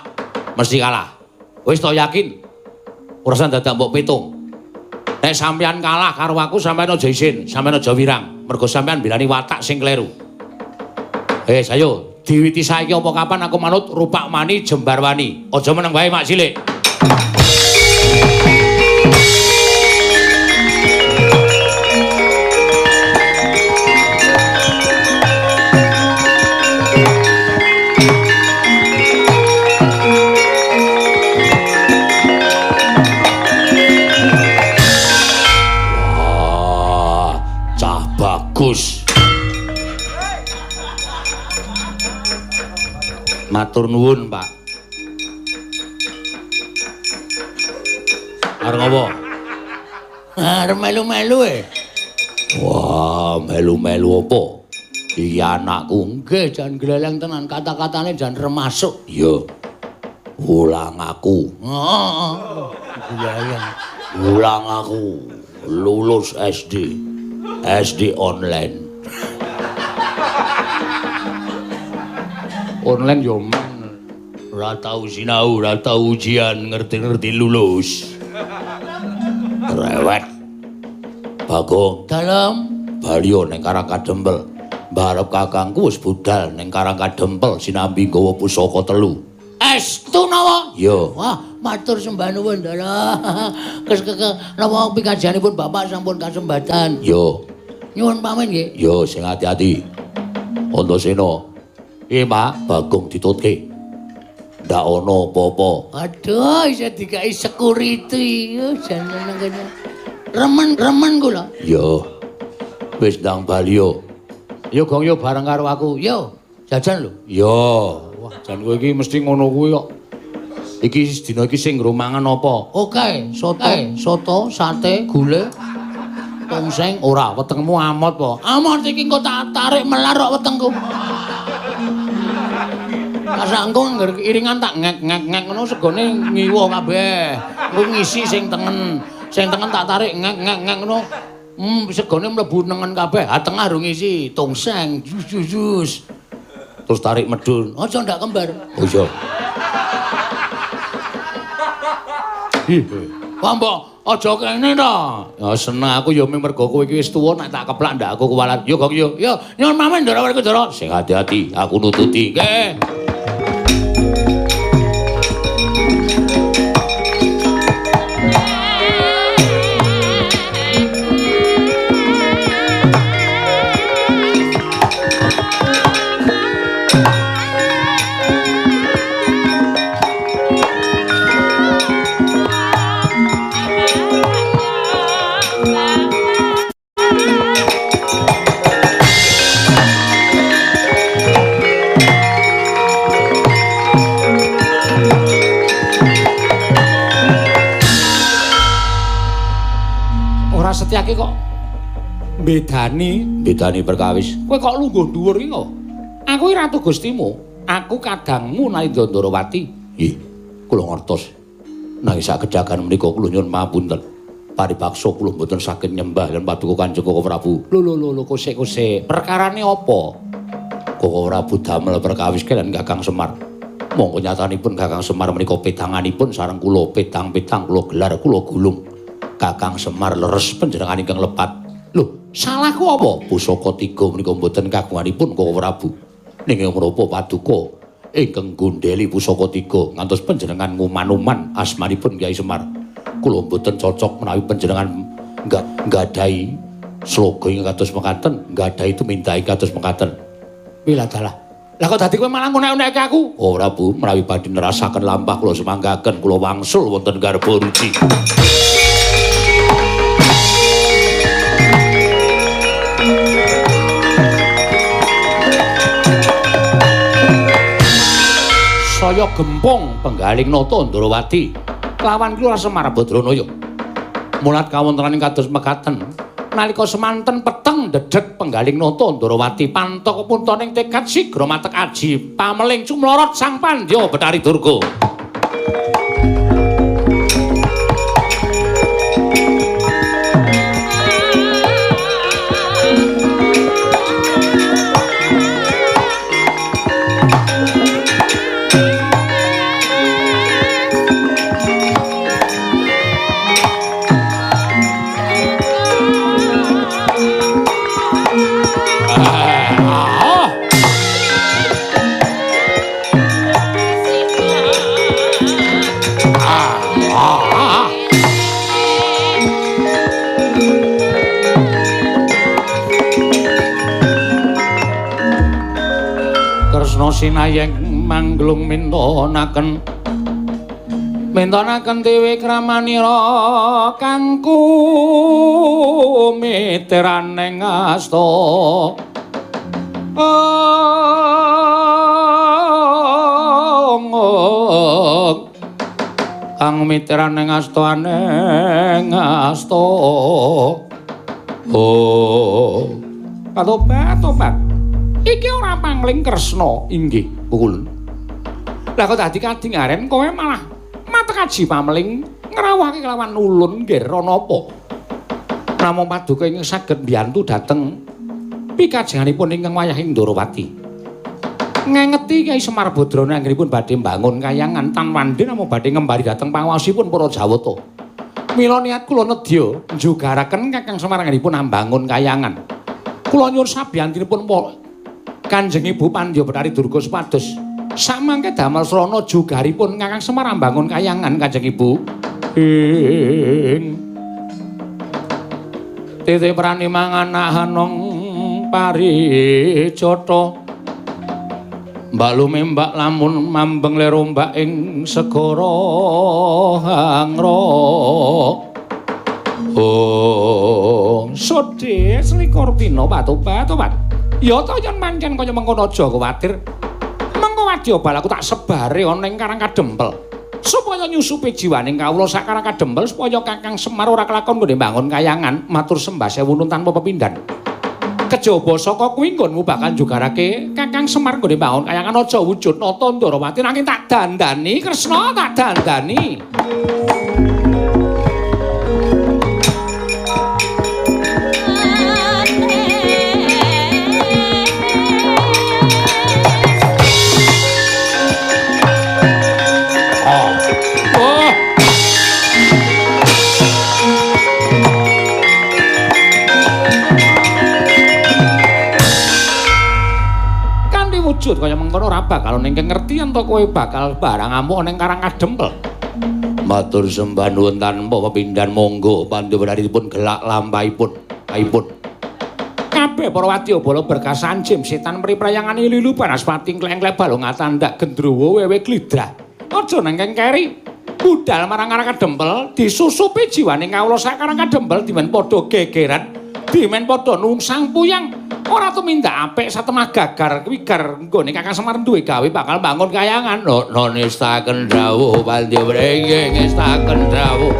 S1: mesti kalah. Wis to yakin? Ora usah dadak mbok pitung. Nek sampeyan kalah karo aku sampeyan aja isin, sampeyan aja wirang. Mergo sampeyan mbelani watak sing kleru. Wis ayo. Diwiti saiki apa kapan aku manut rupak mani jembar wani. Aja meneng wae mak cilik. Wah, cah bagus. Matur nuwun, Pak. Arep ngopo?
S2: Arep melu-melu e.
S1: Wah, melu-melu apa? Iki anakku.
S2: Nggih, jan gleleng tenan, kata-katane jan remasuk.
S1: Iya. Ulang aku.
S2: Heeh. Gleleng.
S1: Ulang aku. Lulus SD. SD online. Online yo men.
S2: Ora tau sinau, ora tau ujian, ngerti-ngerti lulus.
S1: Rewet. Bagong,
S2: Dalem
S1: baliyo ning Karang Kadempel. Mbarep kakangku wis budal ning Karang Kadempel sinambi nggawa pusaka telu.
S2: Estu napa?
S1: Iya.
S2: Wah, matur sembah nuwun, Ndara. Kes napa pikajianipun Bapak sampun kasembatan.
S1: Iya.
S2: Nyuwun pamit nggih.
S1: Iya, sing ati-ati. Antasena. Piye, Pak? Bagong ditutke. Ndak ana apa-apa.
S2: Aduh, isih dikai security. Jan nang kene. Remen-remen kula.
S1: Iya. Wis ndang baliyo.
S2: Yo gong yo bareng karo aku. Yo, jajan lho.
S1: Iya. Wah, jan kowe iki mesti ngono kuwi kok. Iki dina iki sing nggo mangan apa?
S2: Oke, soto, soto, sate, gule, tongseng.
S1: Ora, wetengmu amot po.
S2: Amot iki engko tak tarik melar kok wetengku. Masa engko ngger iringan tak ngek-ngek-ngek ngono segone ngiwa kabeh. Engko ngisi sing tengen. Sing tengen tak tarik ngek-ngek-ngek ngono. Segone mlebu nengen kabeh. Ha tengah rung ngisi tongseng, jus jus jus.
S1: Terus tarik medun.
S2: Aja ndak kembar.
S1: Oh iya.
S2: Wah mbok aja kene to.
S1: Ya seneng aku ya mergo kowe iki wis tuwa nek tak keplak ndak aku kuwalat. Yo gong yo.
S2: Yo nyuwun pamit Ndara Werkudara.
S1: Sing ati-ati aku nututi.
S2: Nggih.
S1: Setyaki kok bedani perkawis. Kowe kok lungguh dhuwur iki kok. Aku iki ratu Gustimu, aku kadangmu Nalindra Ndarawati. Nggih, kula ngertos. Nanging sakedhakan menika kula nyuwun pamunten. Paripaksa kula mboten saged nyembah lan paduka Kanjeng Koko Prabu. Lho lho lho kosek-kosek. Perkarane apa? Koko Prabu damel perkawis kaliyan Kakang Semar. Mongko nyatanipun Kakang Semar menika pedanganipun sareng kula, pedang-pedang kula gelar kula gulung. Kakang Semar leres panjenengan ingkang lepat. Lho, salahku apa? Pusaka tiga menika mboten kagunganipun Koko Prabu. Ning menapa paduka ingkang gondheli pusaka tiga ngantos panjenengan nguman-uman asmanipun Kyai Semar. Kula mboten cocok menawi panjenengan nggadahi sloga ingkang kados mekaten, nggadahi tumindak kados mekaten. Wiladalah. Lah kok dadi kowe malah ngunek-unekke aku? Koko Prabu, menawi badhe nerasaken lampah kula semanggaken kula wangsul wonten garba ruci. Saya gempung penggaling nata Ndarawati lawan Ki Semar Badranaya. Mulat kawontenan kados mekaten. Nalika semanten peteng dedet penggaling nata Ndarawati pantaka puntaning tekad sigra matek aji pameling cumlorot sang Pandya Bathari Durga. Kresna sinayeng mangglung mintonaken mintonaken dewi kramanira kangku miteraning asta. Kang mitran ing astane asta. Oh. Patobat, tobat. Iki ora pangling Kresna inggih pukulun. Lah kok dadi kadingaren kowe malah matekaji pameling ngrawuhake kelawan ulun nggih ana apa? Namung paduka ingkang saged mbiyantu dhateng pikajenganipun ingkang wayahing Ndorowati. Ngengeti Kyai Semar Badrana anggenipun badhe mbangun kayangan tan wandhe namung badhe ngembari dhateng panguwasipun para Jawata. Mila niat kula nedya njugaraken Kakang Semar anggenipun ambangun kayangan. Kula nyuwun sabiyantinipun Kanjeng Ibu Pandya Bathari Durga supados samangke damel srana jugaripun Kakang Semar ambangun kayangan Kanjeng Ibu. Ing titi prani mangan hanong parijata. Mbak lumembak lamun mambeng lerombak ing segara hangra. Oh, sodhe selikur dina patobat-tobat. Ya ta yen pancen kaya mengkono aja kuwatir. Mengko wadya balaku tak sebare ana ing Karang Kadempel. Supaya nyusupi jiwaning kawula sak Karang Kadempel supaya Kakang Semar ora kelakon nggone mbangun kayangan matur sembah sewu nun tanpa pepindhan. Kejaba saka kuwi nggonmu bakal njugarake Kakang Semar nggone mbangun kayangan aja wujud nata Ndarawati nanging tak dandani Kresna tak dandani. Wujud kaya mengkono ora bakal ning ngerti yen to kowe bakal barang amuk ning Karang Kadempel. Matur sembah nuwun tanpa pepindhan monggo pandhawaripun gelak lampahipun. Aipun. Kabeh para wadyabala berkasan jim setan mriprayangane lilu banaspati kleng-kleng balung atandak gendruwo wewe glidrah. Aja nang keri. Budal marang Karang Kadempel disusupi jiwane kawula sak Karang Kadempel dimen padha gegeran, dimen padha nungsang puyang. Ora tumindak apik satemah gagar kuwi gar nggone Kakang Semar duwe gawe bakal bangun kayangan. No nestaken dawuh pandya wringing ngestaken dawuh.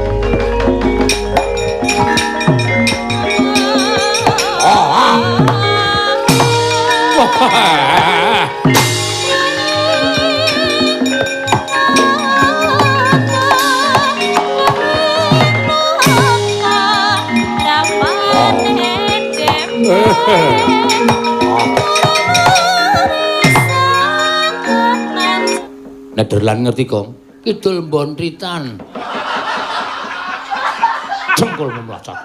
S1: Nederland ngerti kong? Kidul Bontritan. Jengkol mlocot.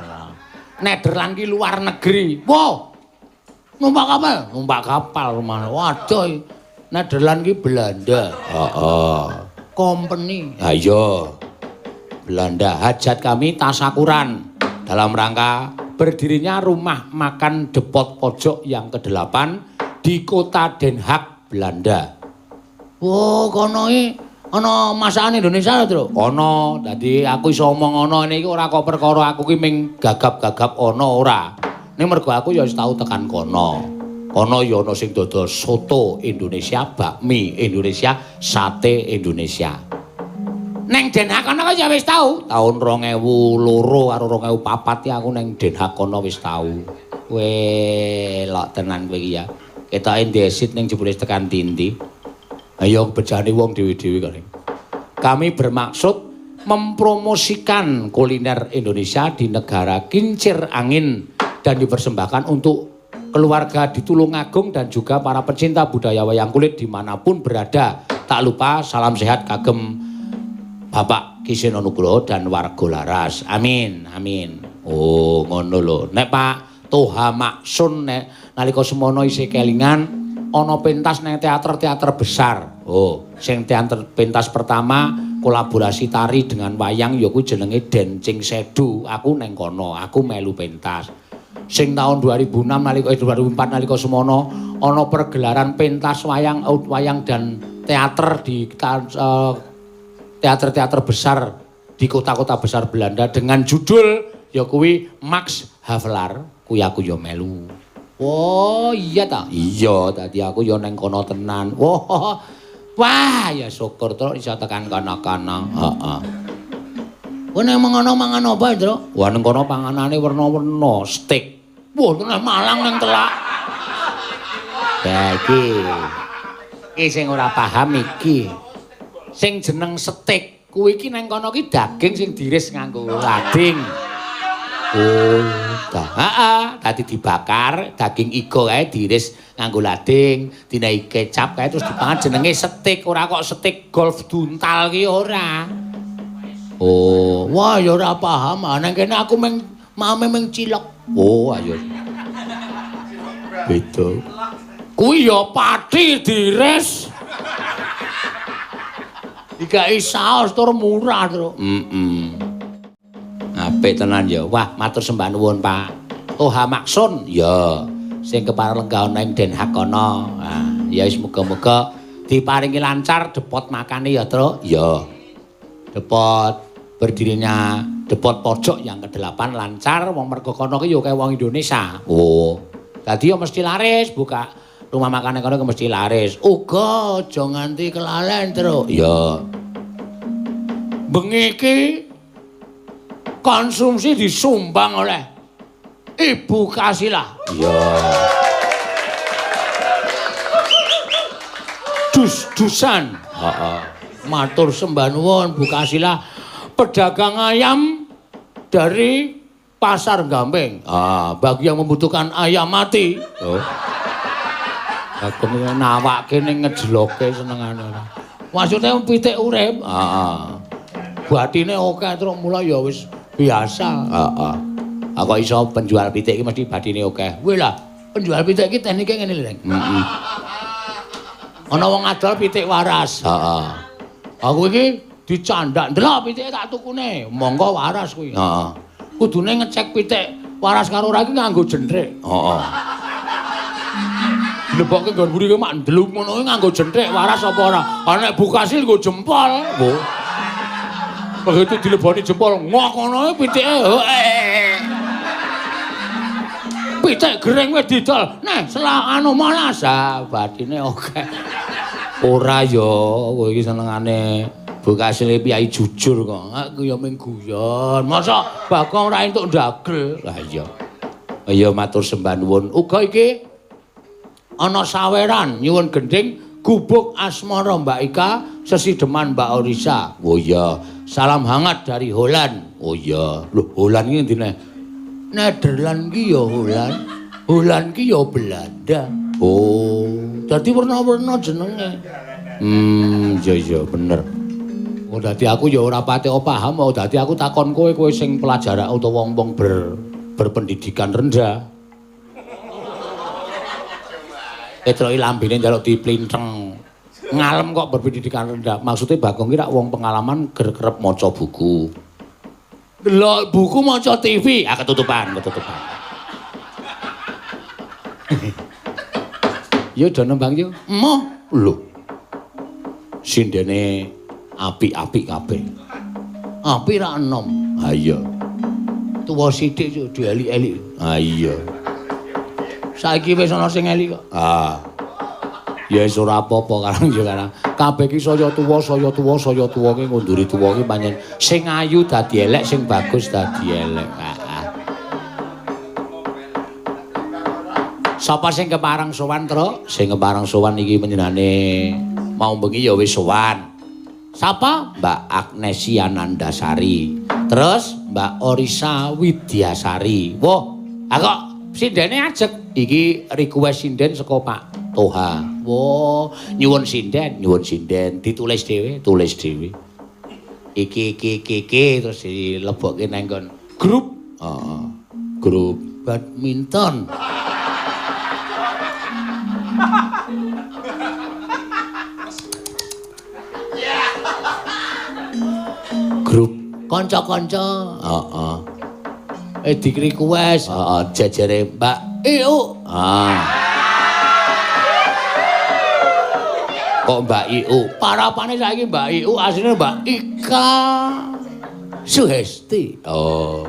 S1: Nederland ki luar negeri. Wow. Numpak kapal, numpak kapal rumah. Waduh. Nederland ki Belanda. Heeh. Company. Ha iya. Belanda. Hajat kami tasakuran dalam rangka berdirinya rumah makan Depot Pojok yang ke-8 di kota Den Haag, Belanda. Oh, kono iki ana masakan Indonesia lho, Tru. Ana, dadi aku iso omong ana ngene iki ora kok perkara aku ki ming gagap-gagap ana ora. Ning mergo aku ya wis tau tekan kono. Kono ya ana sing dodol soto Indonesia, bakmi Indonesia, sate Indonesia. Neng Den Haag kono ya wis tau. Taun 2002 karo 2004 ya aku neng Den Haag kono wis tau. Weh, lok tenan kowe iki ya. Ketoke ndesit ning jebule tekan ndi-ndi. Ayo bejane wong dhewe-dhewe kali. Kami bermaksud mempromosikan kuliner Indonesia di negara kincir angin dan dipersembahkan untuk keluarga di Tulungagung dan juga para pecinta budaya wayang kulit dimanapun berada. Tak lupa salam sehat kagem Bapak Ki Seno Nugroho dan warga Laras. Amin, amin. Oh, ngono lho. Nek Pak Toha Maksun nek nalika semono isih kelingan ana pentas nang teater-teater besar. Oh, sing teater pentas pertama kolaborasi tari dengan wayang ya kuwi jenenge Dancing Sedu. Aku neng kono, aku melu pentas. Sing tahun 2006 nalika 2004 nalika semono ana pergelaran pentas wayang wayang dan teater di teater-teater besar di kota-kota besar Belanda dengan judul ya kuwi Max Havelaar, kuwi aku ya melu. Oh iya ta? Iya, tadi aku ya neng kono tenan. Wah, wah ya syukur terus iso tekan kono-kono. Heeh.
S2: Kowe nek mengono mangan apa, Ndro?
S1: Wah, nang kono panganane werna-werna, steak.
S2: Wah, nang Malang nang telak.
S1: Lah iki. Iki sing ora paham iki. Sing jeneng steak kuwi iki nang kono ki daging sing diris nganggo lading. Oh, heeh, dadi dibakar, daging iga kae diris nganggo lading, dinehi kecap kae terus dipangan jenenge steak, ora kok steak golf duntal ki ora.
S2: Oh, wah ya ora paham. Nang kene aku meng mame meng cilok.
S1: Oh, ayo. Beda.
S2: Kuwi ya pati diris. Dikai saos tur murah, Tru.
S1: Heeh. Apik tenan ya. Wah, matur sembah nuwun, Pak. Toha Maksun. Ya, sing kepareng lenggah ana ing Den Haag kono. Ah, ya wis muga-muga diparingi lancar depot makane ya, Tru. Ya. Depot berdirinya depot pojok yang ke-8 lancar wong mergo kono ki ya kaya wong Indonesia. Oh. Dadi ya mesti laris buka rumah makane kono ki mesti laris.
S2: Uga aja nganti kelalen, Tru.
S1: Ya.
S2: Bengi iki konsumsi disumbang oleh Ibu Kasilah.
S1: Iya.
S2: Dus-dusan.
S1: Heeh.
S2: Matur sembah nuwun Bu Kasilah, pedagang ayam dari Pasar Gamping. Ah, bagi yang membutuhkan ayam mati.
S1: Oh. Aku nawake ning ngejeloke senengane.
S2: Maksudnya pitik urip.
S1: Heeh.
S2: Batine akeh terus mulai ya wis biasa.
S1: Heeh. Aku iso penjual pitik iki mesti batine akeh.
S2: Kuwi lah, penjual pitik iki teknike ngene lho, Reng.
S1: Heeh.
S2: Ana wong adol pitik waras.
S1: Heeh.
S2: Aku iki dicandak, ndelok pitike tak tukune. Monggo waras kuwi.
S1: Heeh.
S2: Kudune ngecek pitik waras karo ora iki nganggo jentrik.
S1: Heeh.
S2: Lebokke nggon mburi ki mak ndeluk ngono kuwi nganggo jentrik waras apa ora. Ha nek Bu Kasil nggo jempol.
S1: Oh.
S2: Begitu dileboni jempol ngok ngono pitike. Pitik gering wis didol. Neh, selak anu molas.
S1: Ah, batine akeh. Ora ya, kowe iki senengane Bu Kasil piyai jujur kok.
S2: Aku ya mung guyon. Masa Bagong ora entuk ndagel.
S1: Lah iya. Iya matur sembah nuwun.
S2: Uga iki ana saweran nyuwun gendhing gubuk asmara Mbak Ika sesideman Mbak Orisa.
S1: Oh iya,
S2: salam hangat dari Holland.
S1: Oh iya. Lho, Holland iki ndine?
S2: Nederland ki ya Holland. Holland ki ya Belanda.
S1: Oh,
S2: dadi werna-werna jenenge.
S1: Iya iya bener.
S2: Oh, dadi aku ya ora pati paham, oh dadi aku takon kowe, kowe sing pelajar utawa wong-wong berpendidikan rendah. Petroki lambene njaluk diplintheng. Ngalem kok berpendidikan rendah.
S1: Maksudnya Bagong ki rak wong pengalaman ger kerep maca buku.
S2: Delok buku maca TV.
S1: Ah ketutupan, ketutupan. Yo do nembang yo.
S2: Emoh.
S1: Lho. Sindene apik-apik kabeh.
S2: Apik ra enom.
S1: Ha iya.
S2: Tuwa sithik yo dielik-elik.
S1: Ha iya.
S2: Saiki wis ana sing elik kok.
S1: Ah. Ya wis ora apa-apa karang ya karang. Kabeh iki saya tuwa, saya tuwa, saya tuwa ki ngunduri tuwa ki pancen sing ayu dadi elek, sing bagus dadi elek. Heeh. Sapa sing kepareng sowan, Truk? Sing kepareng sowan iki panjenengane mau bengi ya wis sowan. Sapa? Mbak Agnesia Nandasari. Terus Mbak Orisa Widyasari. Wah, kok sindene ajeg. Iki request sinden saka Pak Toha. Wah, nyuwun sinden, nyuwun sinden, ditulis dhewe, tulis dhewe. Iki iki iki iki terus dilebokke nang nggon
S2: grup.
S1: Heeh. Grup
S2: badminton.
S1: Grup
S2: kanca-kanca.
S1: Heeh.
S2: Di request.
S1: Heeh, jejere Mbak
S2: Iu.
S1: Ah. Kok Mbak Iu?
S2: Parapane saiki Mbak Iu asline Mbak Ika Suhesti.
S1: Oh.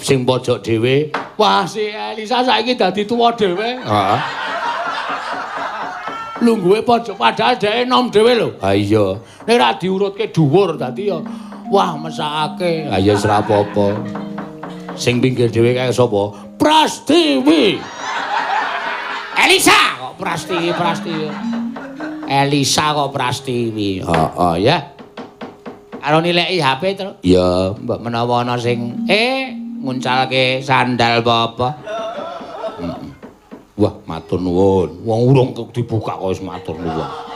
S1: Sing pojok dhewe.
S2: Wah, si Elisa saiki dadi tuwa dhewe.
S1: Heeh.
S2: Lungguhe pojok padahal dheke enom dhewe lho.
S1: Ha iya.
S2: Nek ra diurutke dhuwur dadi ya Wah, mesakake. Ha ya wis ora apa-apa. Sing pinggir dhewe kae sapa? Prastiwi.
S1: Elisa kok Prastiwi, Prastiwi. Elisa kok Prastiwi. Heeh ya. Karo nileki HP to.
S2: Ya, mbok menawa ana sing
S1: nguncalke sandal apa-apa.
S2: Wah, matur nuwun. Wong urung dibuka kok wis matur nuwun.